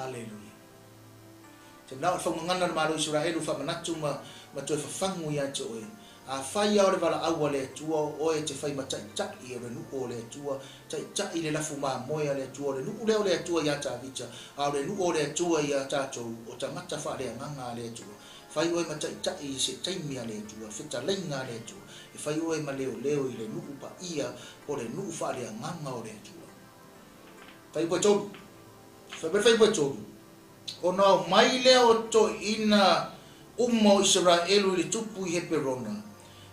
Aleluia. Te manao i le faugagana o le Malo o Isaraelu faamanatu ma ma toe fafagu ia te oe. Afai lava o le valaau a le Atua o oe e te fai ma taitai o le nuu o le Atua, taitai le lafu mamoe a le Atua, o le nuu lea o le Atua ia Tavita, a o le nuu o le Atua ia tatou, o tagata faaleagaga a le Atua. Fai oe ma taitai i se taimi a le Atua, fetalaiga a le Atua, e fai oe ma leoleo i le nuu paia po o le nuu faaleagaga o le Atua. Fai mai tolu. Fai mai le fuaiupu e tolu, Ona omai lea o toeaiina uma o Isaraelu i le tupu i Heperona,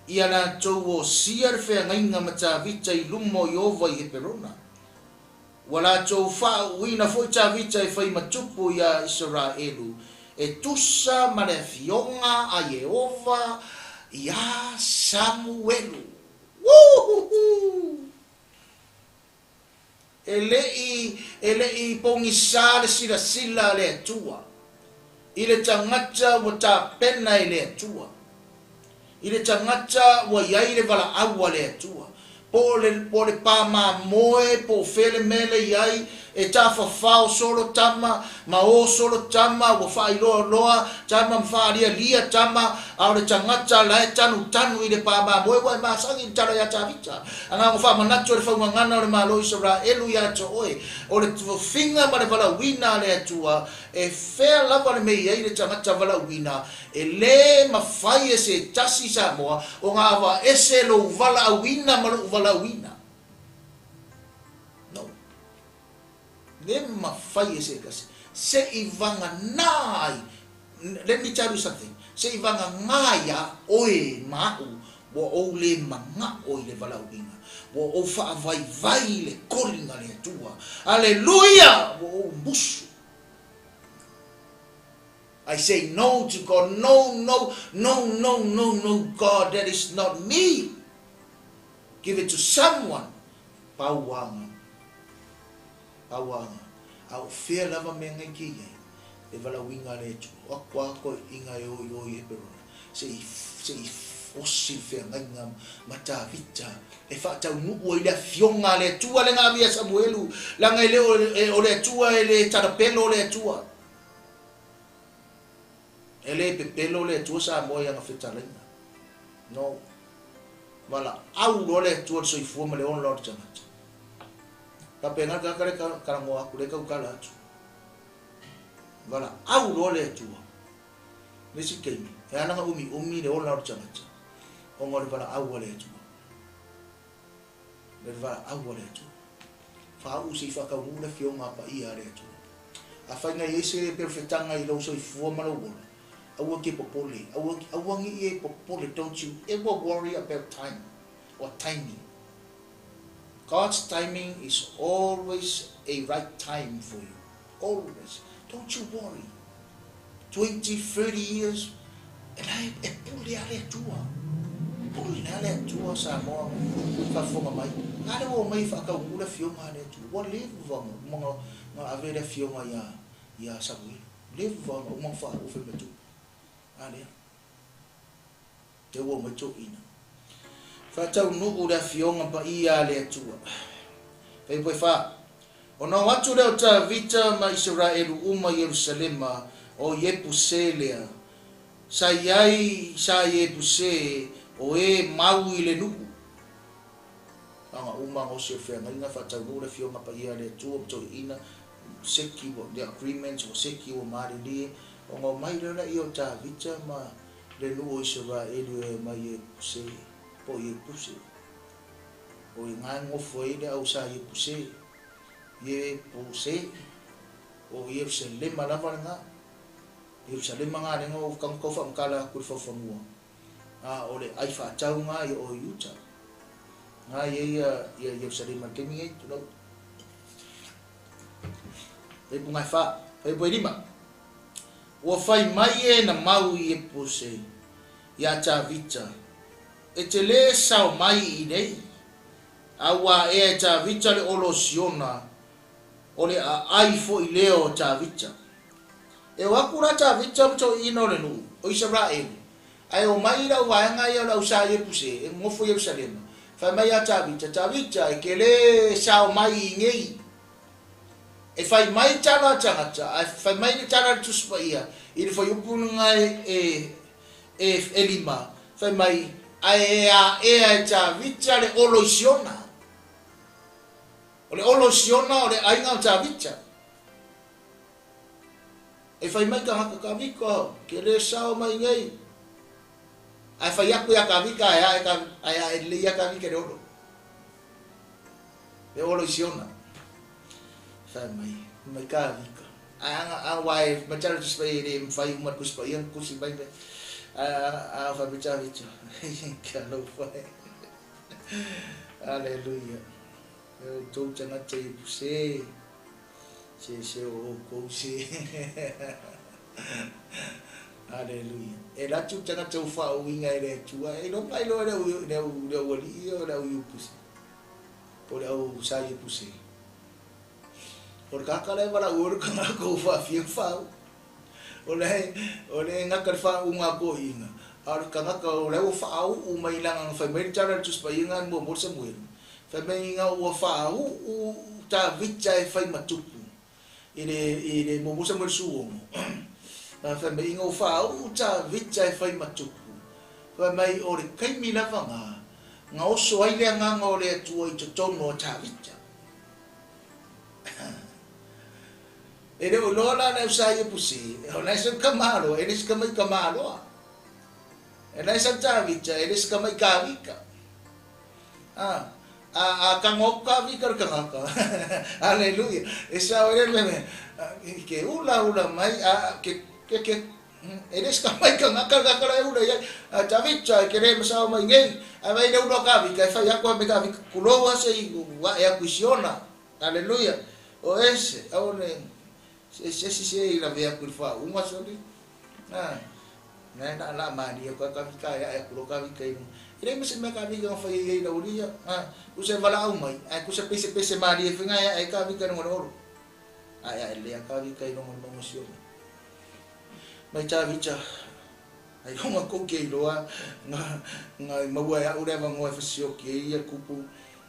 ia latou osia le feagaiga ma Tavita i luma o Ieova i Heperona. Ua latou faauuina foi Tavita e fai ma tupu iā Isaraelu, e tusa ma le afioga a Ieova iā Samuelu. Woo-hoo-hoo! E le i, e le i pogisa le silasila a le Atua i le tagata ua tapena e le Atua, i le tagata ua i ai le valaau a le Atua, po o le, po o le pa mamoe, po o fea le mea le i ai, E tafafao solo tama ma o solo tama, ua faailoaloa tama ma faalialia tama, a o le tagata la e tanutanu i le pamamoe ua e masagi i le tala iā Tavita. Agaga faamanatu o le faugagana o le Malo o Isaraelu iā te oe, o le tofiga ma le valaauina a le Atua, e fea lava le mea e i ai le tagata valaauina, e lē mafai e se tasi Samoa ona avaese lou valaauina ma lou valaauina. No. Le mafai e se tasi. Se i vagana ai. Let me tell you something. Se i vagana iā oe ma a'u ua ou lē mana'o i le valaauina, ua ou faavaivai i le koliga a le Atua. Aleluia! Ua ou musu. I say no to God. No, no, no, no, no, no, God, that is not me. Give it to someone. Pauaga. Pauaga. A o fea lava mea ngai ke i ai, le valaauina a le Atua. O aku a toeaiina e o i o i Heperona, se i, se i osi le feagaiga ma Tavita, e faataunuu ai le afioga a le Atua le na ave ia Samuelu, leaga e le o, e, o le Atua e le talapelo le Atua. E le pepelo le Atua Samoa i ana fetalaiga. No. Valaau loa le Atua i le soifua ma le ola o le tagata. Faapena le tagata lea e talanoa atu, lea e tautala atu. Valaau loa le Atua. Le isi taimi, e ala ona umiumi le ola o le tagata, ona o le valaau a le Atua. Le valaau a le Atua. Faauu se i faataunuu le afioga a paia a le Atua. Afai na i ai se perofetaga i lou soifua ma lou ola, aua te popole, aua, aua ne i e popole, don't you ever worry about time or timing. God's timing is always a right time for you. Always. Don't you worry. 20, 30 years, e la e, e pule a le Atua. Pule a le Atua Samoa faafofoga mai. A lea ua omai e faataunuu le afioga a le Atua. Ua leva ona, ona ave le afioga ia, ia Samuelu. Leva ona uma ona faauu fai mai tupu. A lea. Lea ua omai toeaiina. Faataunuu le afioga paia a le Atua. Fuaiupu e fa. Ona o atu lea o Tavita ma Isaraelu uma i Ierusalema, o Iepuse lea. Sa i ai sa Iepuse, o e mau i le nuu. Aga uma aga osi o le feagaiga, faataunuu le afioga paia a le Atua ma toeaiina, seki ua, the agreements ua seki ua malilie, ona omai lea laia o Tavita ma le nuu o Isaraelu e omai i Iepuse, po o Iepuse. O i ina e nofo ai le au sa Iepuse, Iepuse, o Ierusalema lava lena. Ierusalema na lena o tau faamatala atu i le faofanua, a o le ai faatau na ia o Iuta. Na ia ia ia Ierusalema i le taimi nei, tulou. Fuaiupu gae fa, fuaiupu e lima. Ua fai mai e na mau i Iepuse iā Tavita, E te lē sao mai i inei, a ua aʻea e Tavita le olo o Siona, o le aʻai foʻi lea o Tavita. E o aku la Tavita ma toeaiina o le nuu, o Isaraelu, ae omai i lau vaega ia o le au sa Iepuse, e nofo i Ierusalema. Fai mai ia Tavita, Tavita, e ke lē sao mai i inei. E fai mai tala a tagata, ae fai mai le tala a le Tusi Paia i le fuaiupu lena e, e, e lima, fai mai, Ae e aʻea e Tavita le olo i Siona. O le olo i Siona o le aiga o Tavita. E fai mai tagata, Tavita, ke lē sao mai nei. Ae fai aku iā Tavita, ae ae, ae ae lelei iā Tavita le olo. Le olo i Siona. Fai mai, mai Tavita. Ae aga, aua e matala le Tusi Paia e le mafai uma le Tusi Paia ona tusi mai mea. Ae a fai mai Tavita, talofa e. Aleluia. E outou tagata Iepuse, se se o outou se. Aleluia. E latu le tagata ua faauiga e le Atua, e iloa mai loa le au, le au, le aualii ia o le au Iepuse, po o le au sa Iepuse. O le tagata la e valaau ai le tagata ua faafia fau. O le, o le gata le faauuga a toeaiina, a o le tagata o la ua faauu mai lana na fai mai le tala a le Tusi Paia na muamua le Samuelu. Fai mai ina ua faauu Tavita e fai ma tupu i le i le muamua Samuele 16. Fai mai ina ua faauu Tavita e fai ma tupu, fai mai o le taimi lava na na oso ai le agaga o le Atua i totonu o Tavita. E le o iloa la le au sa Iepuse, o la e sau tamaloa, e le se tamai tamaloa. E la e sau Tavita, e le se tamai Tavita. A, a, a tago atu Tavita le tagata. Aleluia. E sao e le mea, ke ula ula mai, a, ke, ke, ke, e le se tamai tagata le tagata la e ula i ai. A Tavita, e ke le masao mai nei. A vai le ula o Tavita, e fai atu a me Tavita, kulou a se i, ua e atu i Siona. Aleluia. O ese, aua ne, se se esi se i lawe atu i le faauuga soli. A, na e na la malie ko ka vika e ae aku lo ka vika i lunga. E leai ma se mea ka vika na fai ai ai lau alii ia. A, ku se valaau mai, ae ku se pese pese malie faiga e ae ka vika i luga o le olo. Ae ae lea ka vika i luga o le mauga Siona. Mai Tavita, ai loga kou ke iloa nga nga maua e a'u le avanoa e fasioki ai ia kupu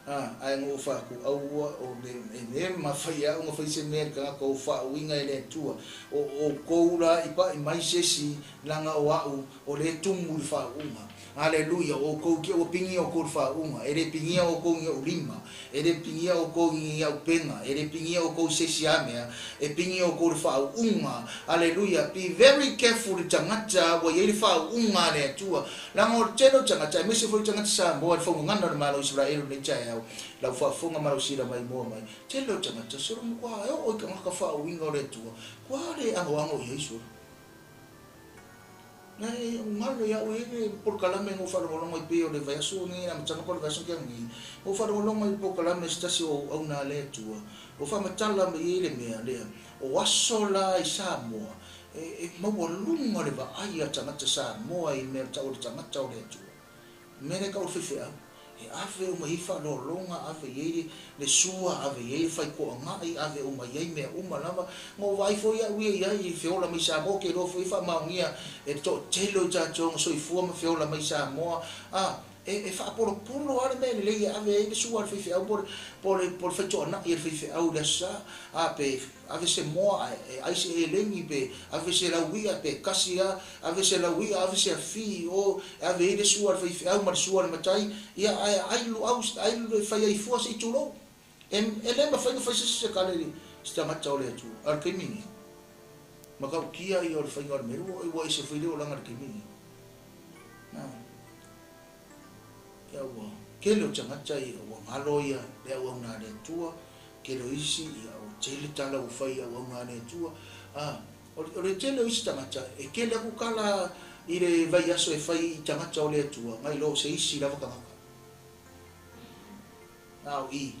a ae na ou faaku aua o le e le mafai e a'u na fai se mea i le tagata ua faauiga e le Atua o outou la i pa'i mai se isi laga o a'u o lea e tumu i le faauuga. Aleluia! O outou ke ua pigia outou i le faauuga, e le pigia outou i ni o'u lima, e le pigia outou i ni a'u pena, e le pigia outou i se isi a mea, e pigia outou i le faauuga. Aleluia! Be very careful i tagata ua i ai le faauuga a le Atua. Leaga o le tele o tagata, aemaise foi tagata Samoa i le faugagana o le Malo o Isaraelu i lenei taeao, lau faafofoga ma lau sila maimoa mai, tele o tagata, solo matua e oo i tagata faauuina o le Atua, ua le anoano i ai solo. Nai galo ia au e i ai le polokalame na ou faalogologo ai pei o le vaiaso lenei, le amataga po o le vaiaso na tea nei, na ou faalogologo ai i le polokalame a se tasi o auauna a le Atua, ua faamatala mai ai le mea lea, o aso la i Samoa, e maualuga le vaai a tagata Samoa i mea tau o le tagata o le Atua. O le mea lea e tau o le faifeau, e ave uma i ai faaaloaloga, ave i ai le sua, ave i ai le faitoagai, ave uma i ai mea uma lava. Na ou vaai foi au ia i ai i feola mai Samoa, ou te iloa foi e faamaonia e le toatele o i tatou na soifua ma feola mai Samoa, a, e faapolopolo lava le mea lelei e ave ai le sua a le faifeau po o le faitoanai a le faifeau i le Aso Sa, a, pe ave se moa ae ai se eleni, pe ave se lauia, pe kasi lava, ave se lauia, ave se afi i o e ave ai le sua a le faifeau ma le sua a le matai, ia ae ai luau, ai e fai ai fua se i tulou. E, e le mafai ona fai se isi se kale i se tagata o le Atua. A o le taimi nei, matautia ia o le faiga o le mea, ua, ua ese foi le olaga i le taimi nei. Na, ia ua tele o tagata ia ua galo ia le auauna a le Atua, tele o isi ia ua tele tala ua fai i auauna a le Atua. A, O le tele o isi tagata, e tele atu tala i le vaiaso e fai i tagata o le Atua, nai lo se isi lava tagata. Na o i,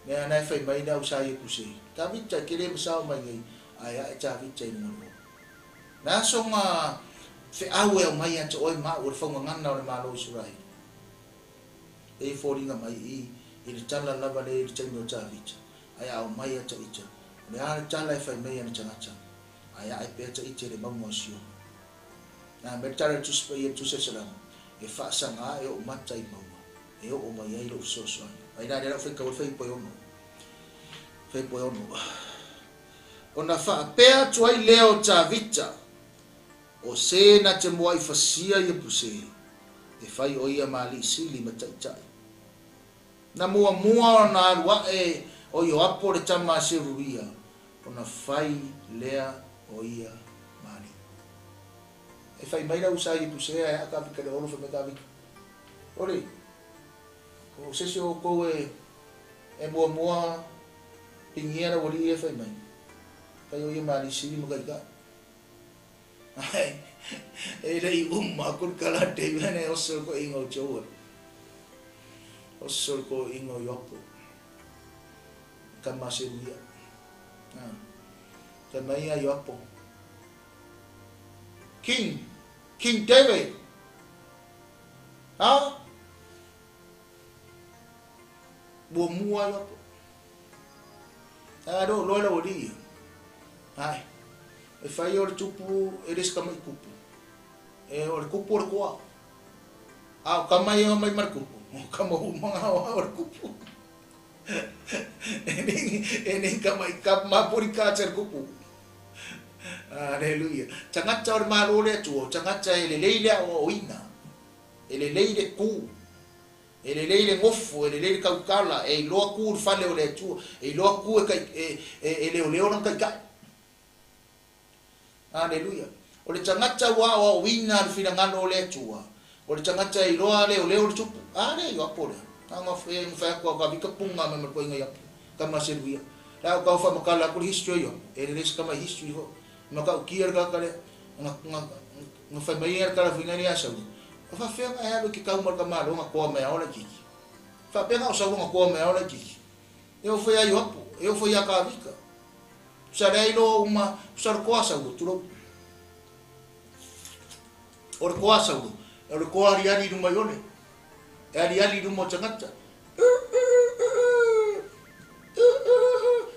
mea na e fai mai le au sa Iepuse, Tavita, e te le masao mai nei, ae ae Tavita i luga o le olo. Le aso na feau e aumai ia te oe ma au o le faugagana o le Malo o Isaraelu. E foliga mai i i le tala lava lea i le taimi o Tavita, ae a aumai ia Taita, o le a le tala e fai mai ana tagata, ae ae pea Taita i le mauga o Siona. Na mea le tala i le Tusi Paia i le Tusi a Salamo, E faasaga ae ou mata i mauga, e oo mai ai lou fesoasoani. Mai la lea lau faitau ai le fuaiupu e ono. Fuaiupu e ono. Ona faapea atu ai lea o Tavita, O se na te mua'i fasia ia puse, e fai o ia ma alii sili ma taitai. Na muamua ona alu aʻe o Ioapo le tama a Seruia, ona fai lea o ia ma alii. E fai mai lau sa Iepuse ae a Tavita le olo fai mai Tavita, Oli, o se isi o outou e muamua pigia lau alii ia fai mai, fai o ia ma alii sili ma taitai. Ae e le i uma aku le tala a David e oso le toeaina o Joel. Oso le toeaina o Ioapo. Tama a Seruia. Fai mai ia Ioapo. King, King David. Ha? Muamua Ioapo. Ae lo loa lau alii ia. Ae, e fai o le tupu e le se tama'i tupu. E o le tupu o le toa. A o kama ia mai ma le kupu, o kama uma nga o le kupu. E nei kama i ka mapori ka te kupu. Aleluia. Tagata o le Malo le Atua, o tagata e lelei le aoaoina, e lelei le ku, e lelei le gofo, e lelei le kaukala, e iloa ku le fale o le Atua, e iloa ku e, kai, e, e, e leoleo lona taitai. Aleluia. O le tagata ua aoaoina le finagalo o le Atua, o le tagata e iloa leoleo le tupu. A lea Ioapo lea. Anga fe ngawhai aku au ka vika punga me marko inga iapo. Kama seluia. La au kau whamakala aku le history Ioapo. E lele se kama history ho. Ma ka ukia le kaka lea. Nga nga nga whai mai e kala fuinga ni asau. O whawhea nga e alu ki kau marka malo nga koa mea ola kiki. Whapea nga o sau nga koa mea ola kiki. E o whai a Ioapo. E o whai a ka vika. Sa lea ilo uma sa le koa sau tulou. O le koa sau. O le koa aliali i luma i ole. E aliali i luma o tagata.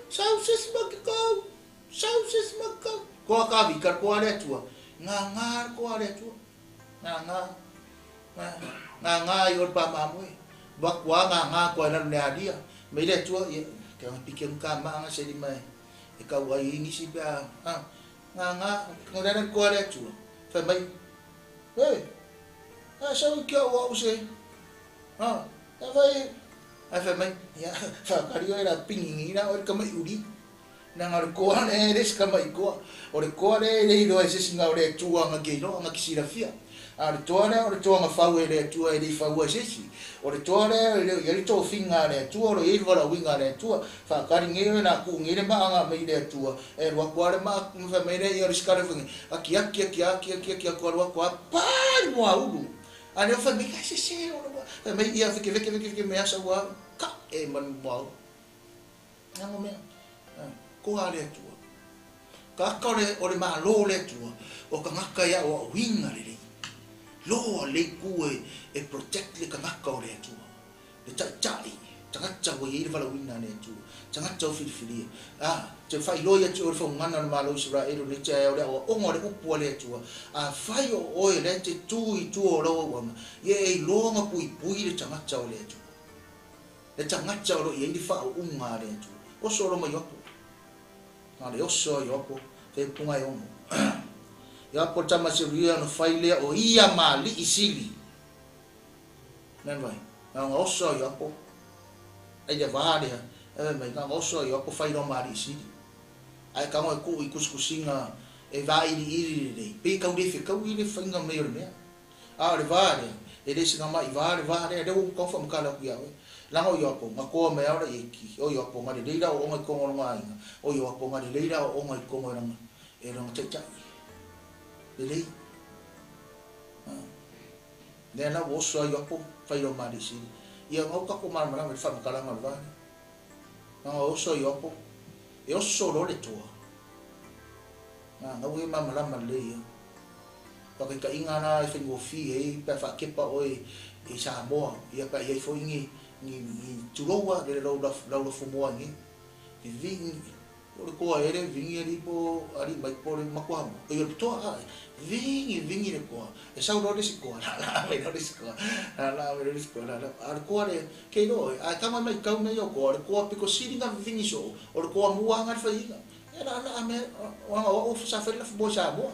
Sau se si makikau. Sau se si makikau. Koa ka vika le koa le Atua. Ngā ngā le koa le Atua. Ngā ngā. Ngā ngā ngā i o le pāmāmoe. Wakua ngā ngā koa e lalu le alia. Mai le Atua, ia, ke anga pike nga maanga se lima e, e kau ai ingisi pe a, a, ngā ngā, ngā le koa le Atua. Whai mai, e, a sau i kia au se, a, a whai, a whai mai, ia, whakari o e la pingingi la o le kama i uri. Nanga o le koa le e le se kama i koa. O le koa le e le iloa e se isi nga o le Atua anga ke iloa anga ki silafia. A o le toa lea o le toa nga fau e le Atua e le i faua e se isi. O le toa lea e le o i ai le tofiga a le Atua, o lo i ai le valaauiga a le Atua. Whakari ngei oe na kuu ngei le maanga mai le Atua. E alu aku a le maa ma whai mai lea ia o le sikale whai aki aki aki aki aki aki aku alu aku a pa i mua ulu. A leo whai mai kai se se o le whai mai ia veke veke veke veke mea sa ua ka e manu mua ulu. Ngango mea. Koa le Atua. Ka aka o le, o le Malo le Atua, o kangaka ia o auiga lelei. Loa lei ku e, e protect le kangaka o le Atua. Le ta'ita'i, tagata ua i ai le valaauina a le Atua, tagata ua filifilia. A, te faailoa ia te oe le faugana o le Malo o Iseraele o lenei taeao o le aoaoga o le upu a le Atua, afai o oe lea e te tu i tua o lau auauna, ia e iloa ona puipui le tagata o le Atua. Le tagata o lo o i ai le faauuga a le Atua. Oso lo mai Ioapo. Na le oso a Ioapo, te upunga e ono. Ioapo le tama Seruia ona fai lea o ia ma alii sili. Nan vai, na ona oso a Ioapo, ai le vā lea, e fai mai, na ona oso a Ioapo fai loa ma alii sili. Ae kago e kuu i kusikusiga e vailiili lelei, pei kau le fekaui le faiga mai o le mea. A o le vā lea, e le sina mai vā le vā lea, lea ua kau whamakala aku ia oe. Langa o Ioapo, nga koa me aora i e ki, o Ioapo, nga le leira o onga i kongo longa ainga, o Ioapo, nga le leira o onga i kongo e langa, e langa taitai. Lelei. Lea la ua oso a Ioapo, whai rau mā sili. Ia ngau kako malamalama i le faamatalaga o le va lea. Nga oso a Ioapo, e oso loa le toa. Nga ngau e malamalama lelei ia. Whakaitaiga la e whaingofie ai pe a whaakepa oe i Samoa, ia pe a iai foi ni, ni, ni tuloua le lau lau lafumoa nei. Vivingi, o le koa ele, vingi ali po, ali mai po le makuamu. O le toa a, vingi, vingi le koa. E sau loa le isi koa, la la mai loa le isi koa, la la mai loa le isi koa, la la. A le koa le, kei loa oe, a e tama mai kau nei o koa, o le koa piko sili na vivingi soo, o le koa mua anga le whaiinga. E la la me, o anga o o sa whai lafumoa i Samoa.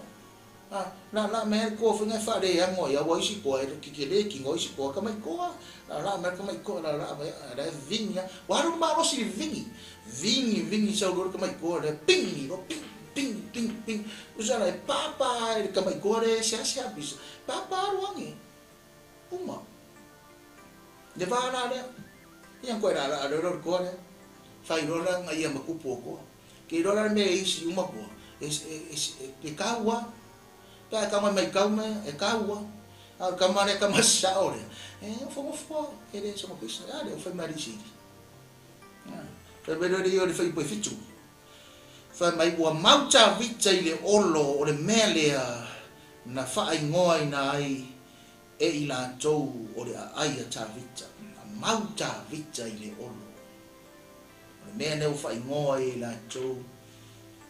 A, la la me le koa whainga e whaare ango ia ua isi koa e keke le kingo isi koa ka mai koa, la la me ka mai koa, la la me, la e vingi a, ua alu malosi le vingi, vingi, vingi sau loa le ka mai koa le pingi loa, ping, ping, ping, ping, usa la e papa e le ka mai koa le seasea pisa, papa alu ange, uma, le vā la lea, ia koe la la leo le koa lea, whai loa la nga ia makupu o koa, ke loa la le mea e isi uma koa, e, e, e, e, e kaua, Pe a e kama mai kau me, e kaua. A o le kama lea kama sao lea, e ofo ofo e le sama kuisa, a le o fai mai sili. Fai mai lea o le fai po fitu. Fai mai ua mau Tavita i le olo o le mea lea na whaingoa ina ai e i latou o le aai a Tavita. Na mau Tavita i le olo. O le mea lea ua whaingoa e i latou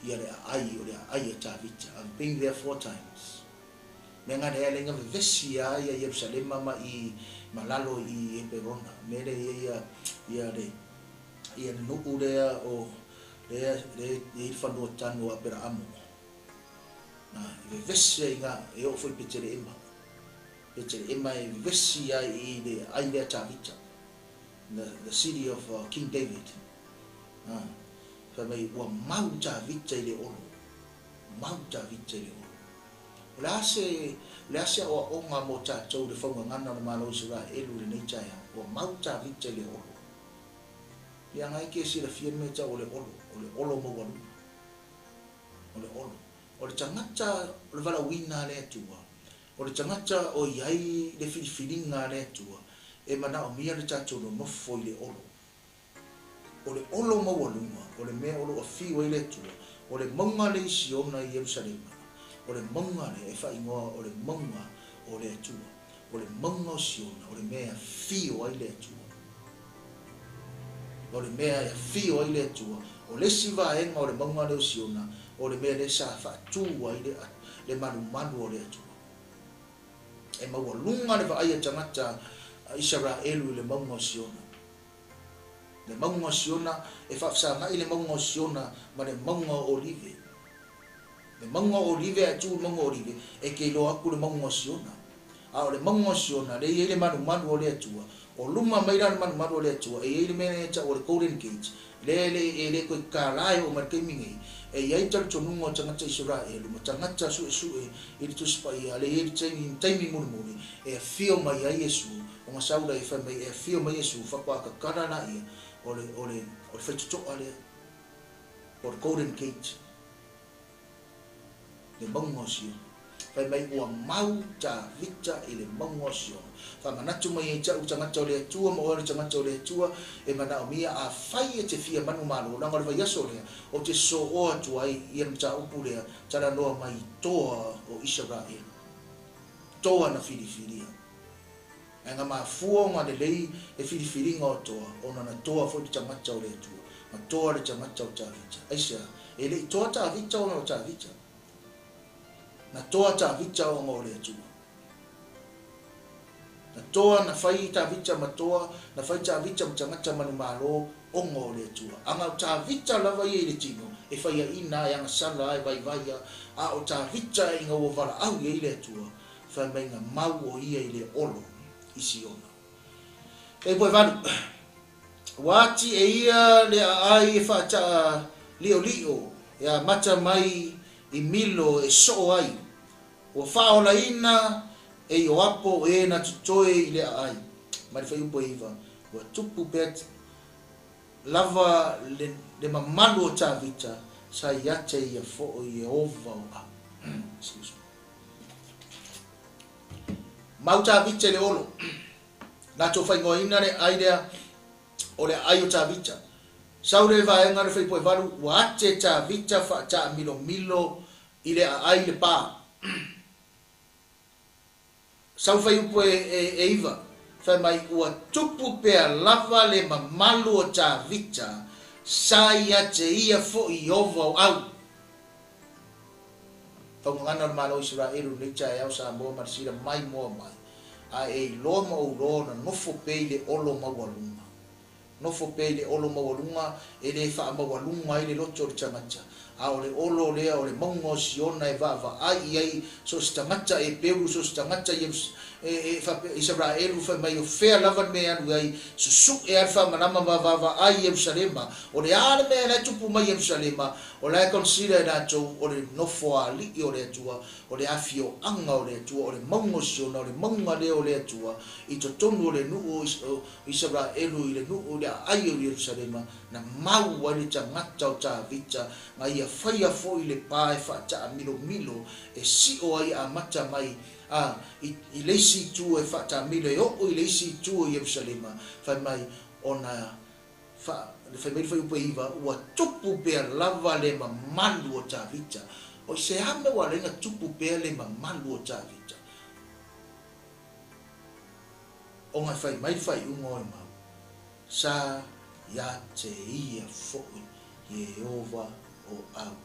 ia le aai o le aai a Tavita. I've been there 4 times. Mea nga lea le nga vevesi a ia Ierusalema ma i ma lalo i Heperona. Mea le ia ia ia le ia le nu'u lea o lea le i le fanua tanu o Aperaamo. Na e vevesi ai nga e oo foi Peteleema. Peteleema e vevesi ai i le ai lea Tavita. The city of King David. Fai mai ua mau Tavita i le olo. Mau Tavita i le olo. O le a se, o le a se aoaoga mo tatou i le faugagana o le Malo o Isaraelu i lenei taeao? Ua mau Tavita i le olo. Leaga e ke silafia le mea e tau o le olo, o le olo maualuga. O le olo. O le tagata o le valaauina a le Atua, o le tagata o i ai le filifiliga a le Atua, e manaomia le tatou nonofo i le olo. O le olo maualuga, o le mea o lo o afio ai le Atua, o le mauga lea i Siona i Ierusalema, o le mauga lea e faaigoa o le mauga o le Atua, o le mauga o Siona, o le mea e afio ai le Atua. O le mea e afio ai le Atua, o le isi vaega o le mauga lea o Siona, o le mea lea sa faatu ai le malumalu o le Atua. E maualuga le vaai a tagata Isaraelu i le mauga o Siona. Le mauga o Siona, e faafesagai le mauga o Siona ma le mauga o Olive. Le mauga o Olive ae tu le mauga o Olive, e te iloa atu le mauga o Siona. A o le mauga o Siona, lea e i ai le malumalu o le Atua, o luma mai la le malumalu o le Atua, e i ai le mea lea e tau o le Golden Gate, lea e le, e le toe tatala e oo mai le taimi nei, e i ai talitonuga o tagata Isaraelu ma tagata suesue i le Tusi Paia, lea e i ai le taimi, taimi mulimuli e afio mai ai Iesu, ona sau lea fai mai e afio mai Iesu, faatoa tatala laia o le, o le, o le faitotoa lea, o le Golden Gate. Le mauga o Siona. Fai mai ua mau Tavita i le mauga o Siona. Faamanatu mai ai te au tagata o le Atua ma oe le tagata o le Atua e manaomia afai e te fia manumalo, leaga o le vaiaso lea ou te sooa atu ai ia le mataupu lea talanoa mai i toa o Isaraelu. Toa na filifilia. Ae na mafua ona lelei le filifiliga o toa, ona na toa foi le tagata o le Atua, na toa le tagata o Tavita. Aisea? E le i toa Tavita ona o Tavita. Na toa Tavita ona o le Atua. Na toa, na fai Tavita ma toa, na fai Tavita ma tagata manumalo ona o le Atua. Ana o Tavita lava ia i le tino, e faiaina, e agasala, e vaivaia, a o Tavita ina ua valaau i ai le Atua, fai mai na mau o ia i le olo i Siona. E poe valu, ua ati e ia le aai e faataa liolio, e amata mai i Milo e soo ai. Ua faaolaina e Ioapo e na totoe i le aai. Ma le fuaiupu e 9, ua tupu pea lava le mamalu o Tavita, sa ia te ia foi Ieova o au. Excuse me. Mau Tavita i le olo. Latou faaigoaina le aai lea o le aai o Tavita. Sau le vaega le fuaiupu e 8, ua ate Tavita faataamilomilo i le aai le pa. Sau fuaiupu e 9, fai mai ua tupu pea lava le mamalu o Tavita, sa ia te ia foi Ieova o au. Faugagana o le Malo o Isaraelu lenei taeao Samoa ma le sila mai moa mai, a e iloa ma ou iloa ona nofo pea i le olo maualuga. Nofo pea i le olo maualuga e le faamaualuga ai le loto o le tagata, a o le olo lea o le mauga o Siona e vaavaai i ai so o se tagata Eperu, so o se tagata Isaraelu, fai mai o fea lava le mea e alu ai, susu'e lava le faamalama ma vaavaai i Ierusalema. O le a le mea la e tupu mai i Ierusalema, o la e consider e latou o le nofoalii o le Atua, o le afioaga o le Atua, o le mauga o Siona, o le mauga lea o le Atua i totonu o le nuu o Isaraelu i le nuu i le aai o Ierusalema, na mau ai le tagata o Tavita, na ia faia foi le pa e faataamilomilo e sio ai amata mai a i le isi itu e faataamilo e oo i le isi itu o Ierusalema, fai mai ona fai mai le fuaiupu e 9, ua tupu pea lava le mamalu o Tavita. O se a mea ua ala ai ona tupu pea le mamalu o Tavita? Ona e fai mai le faaiuga o le mau, sa ia te ia foi Ieova o au.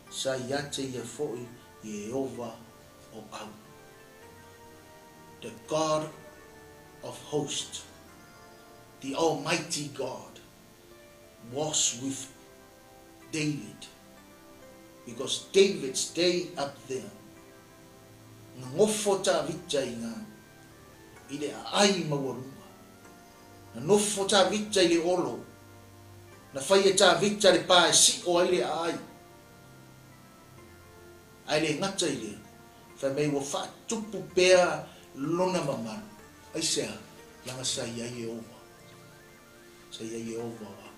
Sa ia te ia foi Ieova o au. The God of hosts, the Almighty God, was with David because David stayed up there. Nofo Tavita i ngā i le aai maualuga. Na nofo Tavita i le olo. Na fai e Tavita le pa e sio ai le aai. Ae le gata i lea, fai mai ua faatupu pea lona mamalu. Aisea? Leaga sa i ai Ieova. Sa i ai Ieova o au.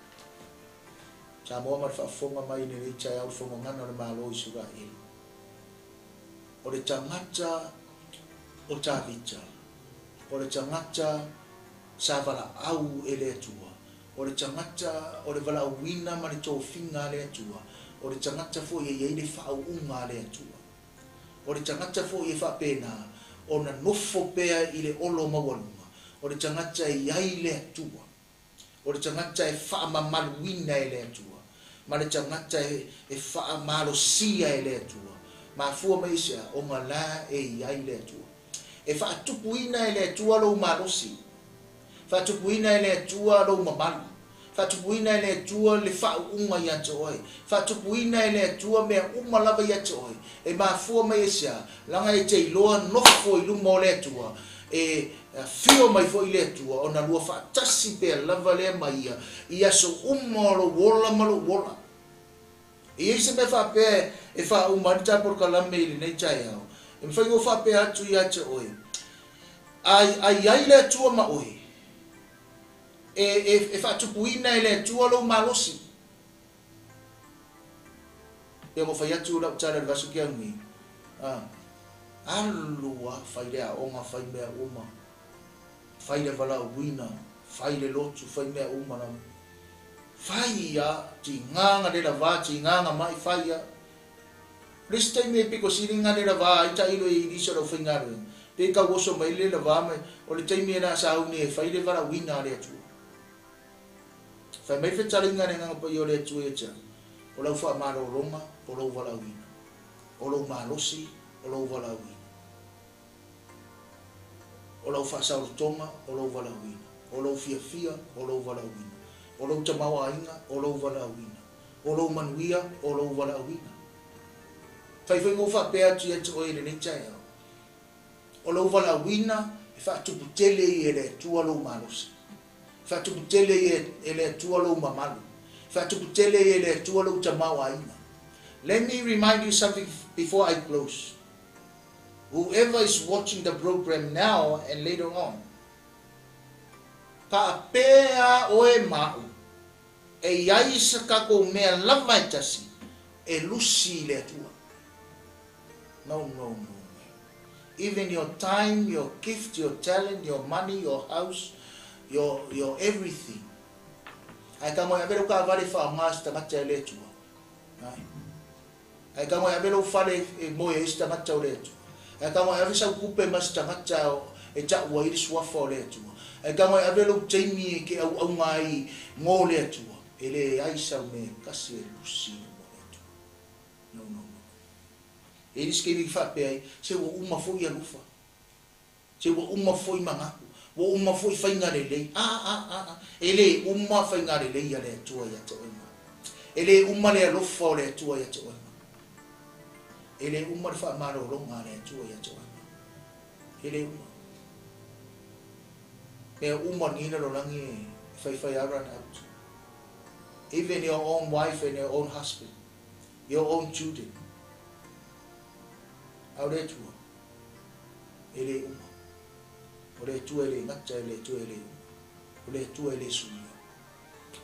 Samoa ma le faafofoga mai i lenei taeao le Fauagana o le Malo o Isaraelu. O le tagata o Tavita, o le tagata sa valaau e le Atua, o le tagata o le valaauina ma le tofiga a le Atua, o le tagata foi e i ai le faauuga a le Atua. O le tagata foi e faapena ona nofo pea i le olo maualuga, o le tagata e i ai le Atua, o le tagata e faamamaluina e le Atua, ma le tagata e faamalosia e le Atua. Mafua mai i se a? Ona la e i ai le Atua. E faatupuina e le Atua lou malosi, faatupuina e le Atua lou mamalu, faatupuina e le Atua le faauuga ia te oe, faatupuina e le Atua mea uma lava ia te oe. E mafua mai i se a? Leaga e te iloa nofo i luma o le Atua, e afio mai foi le Atua, ona lua faatasi pea lava lea ma ia i aso uma o lou ola ma lou ola. E i ai se mea faapea e faauma ai le ta polokalame i lenei taeao, e mafai ona ou faapea atu ia te oe, a i ai le Atua ma oe, e faatupuina e le Atua lou malosi. Pei ona ou fai atu lau tala i le vaiaso kea nei, alu lava fai le aoga, fai mea uma, fai le valaauina, fai le lotu, fai mea uma lava. Fai lava, tiga na le lava, tiga na mai, fai lava. O le isi taimi e pito sili na le lava ai tailo i nisi o le aufaigaluega, pe tauoso mai le lava mai, o le taimi e le a sauni e fai le valaauina a le Atua. Fai mai le fetalaiga a le Agaga Paia o le Atua ia te au, o lau faamalologa, o lou valaauina. O lou malosi, o lou valaauina. O lau faasaolotoga, o lou valaauina. O lou fiafia, o lou valaauina. O lou tamaoaiga, o lou valaauina. O lou manuia, o lou valaauina. Fai foi ma ou faapea atu ia te oe i lenei taeao, o lou valaauina e faatuputele ia e le Atua lou malosi. E faatuputele ia e le Atua lou mamalu. E faatuputele ia e le Atua lou tamaoaiga. Let me remind you something before I close. Whoever is watching the program now and later on, faapea oe ma au, e i ai se tatou mea lava e tasi e lusi i le Atua. No, no, no, no. Even your time, your gift, your talent, your money, your house, your everything. Ae tago e ave lau taavale e faaaoga se tagata e le Atua. Ai. Ae tago e ave lou fale e moe ai se tagata o le Atua. Ae tago e ave sau tupe ma se tagata e ta'u ai le suafa o le Atua. Ae tago e ave lou taimi e ke auauga ai mo le Atua. E leai sau mea e tasi e lusi i luma o le Atua. No, no, no. E i ai le isi taimi e faapea ai, se ua uma foi alofa. Se ua uma foi manatu. Ua uma foi faiga lelei. A, a, a, a. E le uma faiga lelei a le Atua ia te oe ma au. E le uma le alofa o le Atua ia te oe ma au. E le uma le faamalologa a le Atua ia te oe ma au. E le uma. Mea uma o lenei lalolagi e faifai lava run out. Even your own wife and your own husband, your own children. A o le Atua, e le uma. O le Atua e le gata, e le Atua e le uma. O le Atua e le suia.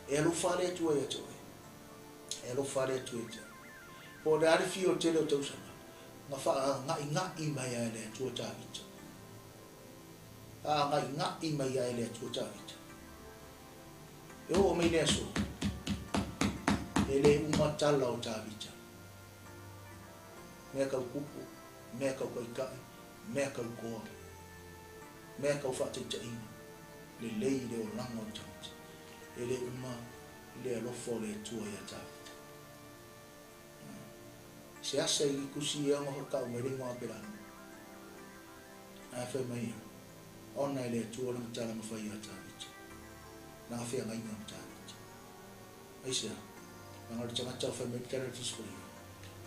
E alofa le Atua ia te oe. E alofa le Atua ia te oe. Po o le a le fia o le tele o tausaga, na faaga'iga'i mai lava e le Atua Tavita. Faaga'iga'i mai lava e le Atua Tavita. E oo mai le aso, e le uma tala o Tavita. Mea tau kupu, mea tau taitai, mea tau toa, mea tau faataitaiga, lelei le olaga o le tagata. E le uma le alofa o le Atua ia Tavita. Se asa i tusi ia ona hoʻokau mai le igoa Apelana. Ae fai mai ia. Ona e le Atua lana tala na fai ia Tavita, lana feagaiga ma Tavita. Aisea? Leaga o le tagata o fai mai le tala a le Tusi Paia,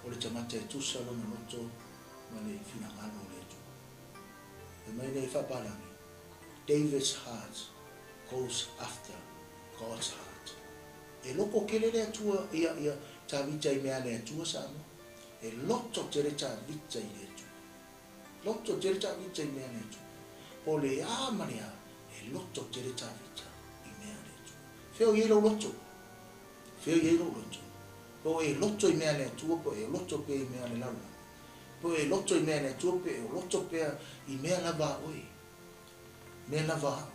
o le tagata e tusa lona loto ma le finagalo o le Atua. Fai mai nei faapalagi, David's heart goes after God's heart. E loko tele le Atua ia ia Tavita i mea a le Atua Samoa. E loto tele Tavita i le Atua. Loto tele Tavita i mea a le Atua. Po o le a ma le a, e loto tele Tavita i mea a le Atua. Fea o i ai lou loto? Fea o i ai lou loto? Po o e loto i mea a le Atua, po o e loto pea i mea a le lalolagi? Po o e loto i mea a le Atua, pe e loto pea i mea lava a oe? Mea lava a au.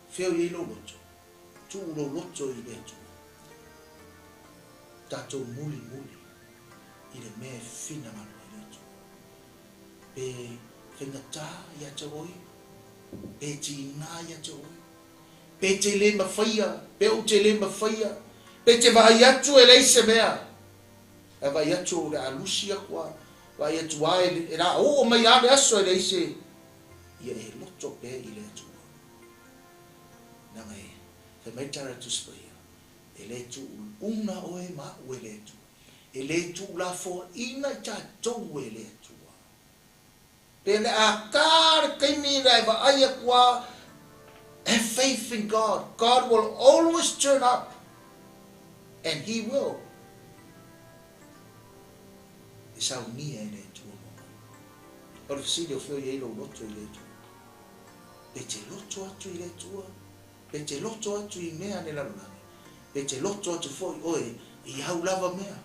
Fea o i ai lou loto? Tuu lou loto i le Atua. Tatou mulimuli i le mea e finagalo ai le Atua. Pe faigata ia te oe, pe tiga ia te oe, pe te le mafaia, pe ou te le mafaia, pe te vaai atu e leai se mea, ae vaai atu o le a lusi aku a, vaai atu a e la oo mai a le aso e leai se, ia e loto pea i le Atua. Leaga e fai mai le tala a le Tusi Paia, e le tuuuna oe ma au e le Atua. E le tuulafoaina i tatou e le Atua. Pe le a kā le taimi le a e vaai atu a, have faith in God. God will always turn up and He will e saunia e le Atua mo mai. O le fesili o fea o i ai lou loto i le Atua? Pe te loto atu i le Atua? Pe te loto atu i mea a le lalolagi? Pe te loto atu foi oe i au lava mea?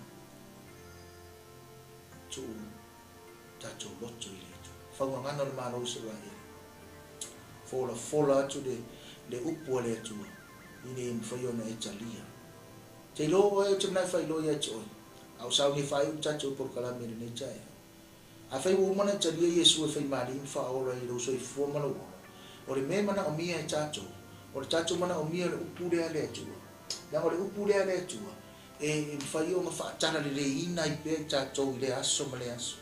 Tuu tatou loto i le Atua. Faugagana o le Malo o Isaraele. Folafola atu le le upu a le Atua, ina ia mafai ona e talia. Te iloa oe ou te manae faailoa ia te oe, a o sauni e faaiu le tatou polokalame i lenei taeao. Afai ua uma ona e talia Iesu e fai malii ma faaola i lou soifua ma lou ola, o le mea e manaomia e tatou, o le tatou manaomia o le upu lea a le Atua. Leaga o le upu lea a le Atua, e mafai ona faatalaleiina ai pea i tatou i lea aso ma lea aso.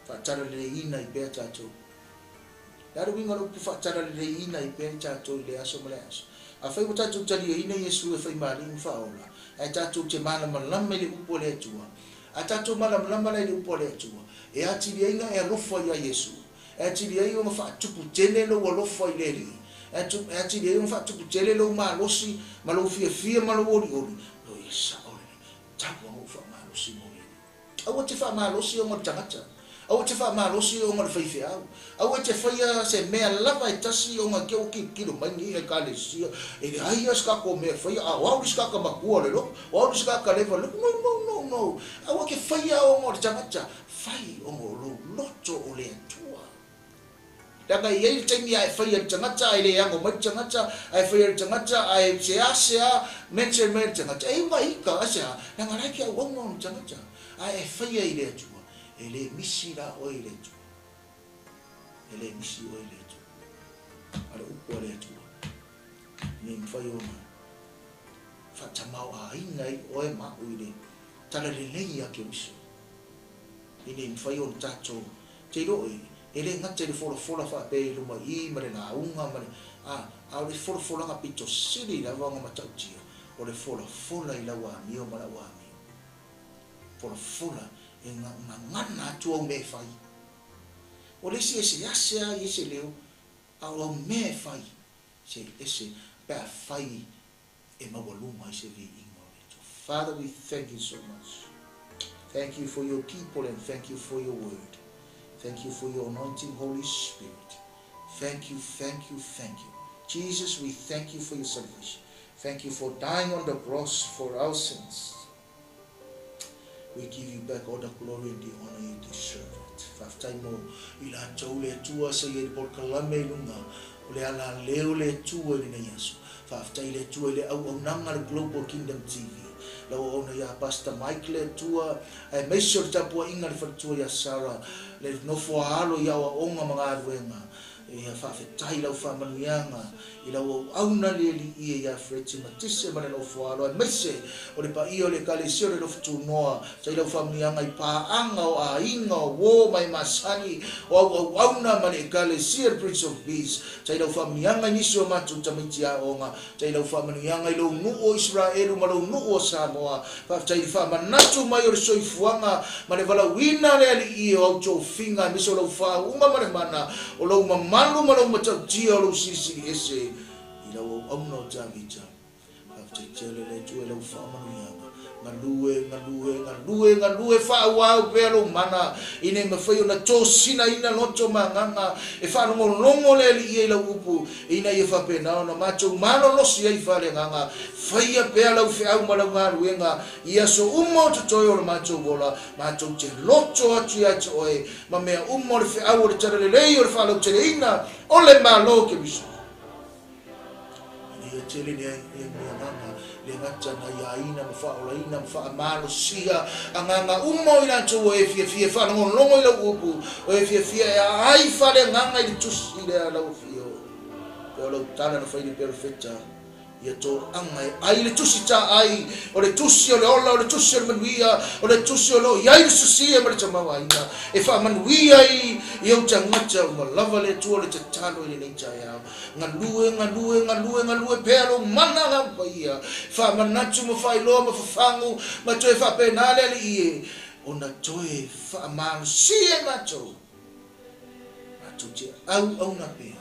Faatalaleiina ai pea tatou. O le a le uiga o le upu faatalaleiina ai pea i tatou i lea aso ma lea aso? Afai ua tatou taliaina Iesu e fai malii ma faaola, ae tatou te malamalama i le upu a le Atua, A tatou malamalama la i le upu a le Atua, e atili ai na e alofa iā Iesu, e atili ai ona faatupu tele lou alofa i le Alii, e atili ai ona faatupu tele lou malosi ma lou fiafia ma lou olioli, o ia sao lelei, tau ona ou faamalosi mo le Alii. Aua te faamalosi ona o le tagata. Aua e te faamalosi ona o le faifeau. Aua e te faia se mea lava e tasi ona te ua tilotilo mai nei Ekalesia, e leai lava se tatou mea e faia, a o au le isi tagata matua o le lotu, o au le isi tagata leva o le lotu. No, no, no, no. Aua e te faia ona o le tagata, fai ona o lou loto o le Atua. Leaga e i ai le taimi a e faia i le tagata ae le ano mai le tagata, a e faia i le tagata ae seasea mention mai le tagata, e iuga ika, aisea? Leaga la e te auauna ona tagata, ae e faia i le Atua. E le misi la oe i le Atua. E le misi oe i le Atua. A o le upu a le Atua, ina ia mafai ona faatamaoaiga ai oe ma au i le talalelei a Keriso, ina ia mafai ona tatou te iloa oe, e le gata i le folafola faapea i luma i i ma le lauga ma le, a, a o le folafolaga pito sili lava ona matautia, o le folafola i lau amio ma lau amio. Folafola e gagana atu au mea e fai. O le isi e sease a i se leo, a o au mea e fai, se ese pe a fai e maualuga ai se viiga o le Atua. Father, we thank you so much. Thank you for your people and thank you for your word. Thank you for your anointing, Holy Spirit. Thank you, thank you, thank you. Jesus, we thank you for your salvation. Thank you for dying on the cross for our sins. We give you back all the glory and the honor you deserve it. Faafetai mo i latou le Atua sa i ai le polokalame i luga o le ala leo le Atua i lenei aso. Faafetai le Atua i le auaunaga a le Global Kingdom TV. Lau auauna ia Pastor Mike le Atua aemaise o le tapuaiga a le faletua ia Sarah le nofo a alo i aoaoga ma galuega. Ia faafetai i lau faamanuiaga i lau auauna le Alii e ia Freddy Matise ma le nofoalo aemaise o le paia o le Ekalesia o le Alofa Tunoa sa i lau faamanuiaga i paaga o aiga o uo ma e masani o au auauna ma le Ekalesia le Prince of Peace sa i lau faamanuiaga i nisi o matou tamaiti aoga sa i lau faamanuiaga i lou nuu o Isaraelu ma lou nuu o Samoa faafetai i le faamanatu mai o le soifuaga ma le valaauina a le Alii o au tofiga aemaise o lau faauuga ma le mana o lou mamalu ma lou matautia o lou silisili ese i lau auauna o Tavita. Faafetai tele le Atua i lau faamanuiaga. Galue, galue, galue, galue, faaauau pea lou mana ina ia mafai ona tosinaina loto ma agaga e faalogologo le Alii i lau upu ina ia faapena ona matou malolosi ai faaleagaga. Faia pea lau feau ma lau galuega i aso uma o totoe o le matou ola, matou te loto atu ia te oe ma mea uma o le feau o le talalelei o le faalauteleina o le Malo o Keriso. Ina ia tele le agaga le gata na iāina ma faaolaina ma faamalosia agaga uma o i latou o e fiafia e faalogologo i lau upu, o e fiafia e aai faaleagaga i le tusi lea a lau afio. Pea o lau tala na fai i le perofeta. Ia toaga e ai le tusi taai, o le tusi o le ola, o le tusi o le manuia, o le tusi o lo o i ai le sosia ma le tamaoaiga, e faamanuia ai i ou tagata uma lava le Atua o le tatalo i lenei taeao. Galue, galue, galue, galue pea lou mana lau paia, faamanatu ma faailoa ma fafagu ma toe faapena le Alii e, ona toe faamalosia e matou, matou te auauna pea.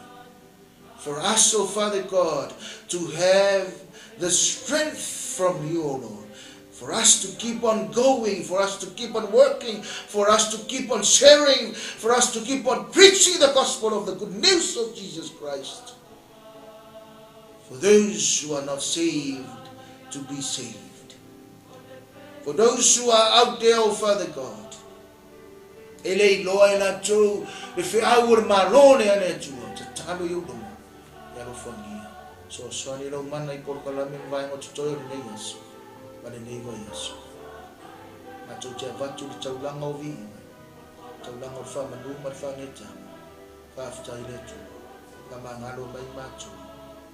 For us, O Father God, to have the strength from you, O Lord, for us to keep on going, for us to keep on working, for us to keep on sharing, for us to keep on preaching the gospel of the good news of Jesus Christ. For those who are not saved to be saved. For those who are out there, O Father God, E le iloa e latou le feau o le Malo lea a le Atua, tatalo i ou luma, e alofagia. Soasoani lau mana i polokalame ma vaega o totoe o lenei aso ma lenei vaiaso. Matou te avatu le taulaga o viiga, taulaga o le faamanu ma le faanetaga. Faafetai le Atua, faamagalo mai matou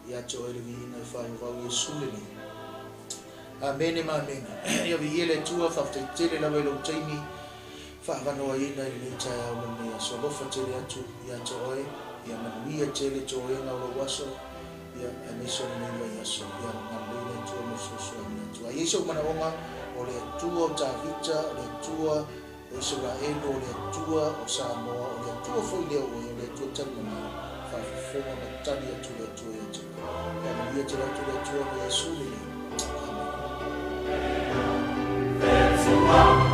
ia te oe le viiga e faavavau Iesu lenei. Amene ma amene. Ia viia le Atua, faafetai tele lava i lou taimi faavanoaina i lenei taeao ma lenei aso. Alofa tele atu ia te oe, ia manuia tele toega o lou aso, ia aemaise o lenei vaiaso. Ia galulei le Atua ma fesoasoani atu. A i ai sou manaoga, o le Atua o Tavita, o le Atua O Isaraelu, o le Atua o Samoa, o le Atua foi lea o oe, o le Atua talimamao, faafofoga ma tali atu le Atua ia te oe. Faamanuia tele atu le Atua ma Iesu lenei. Amene.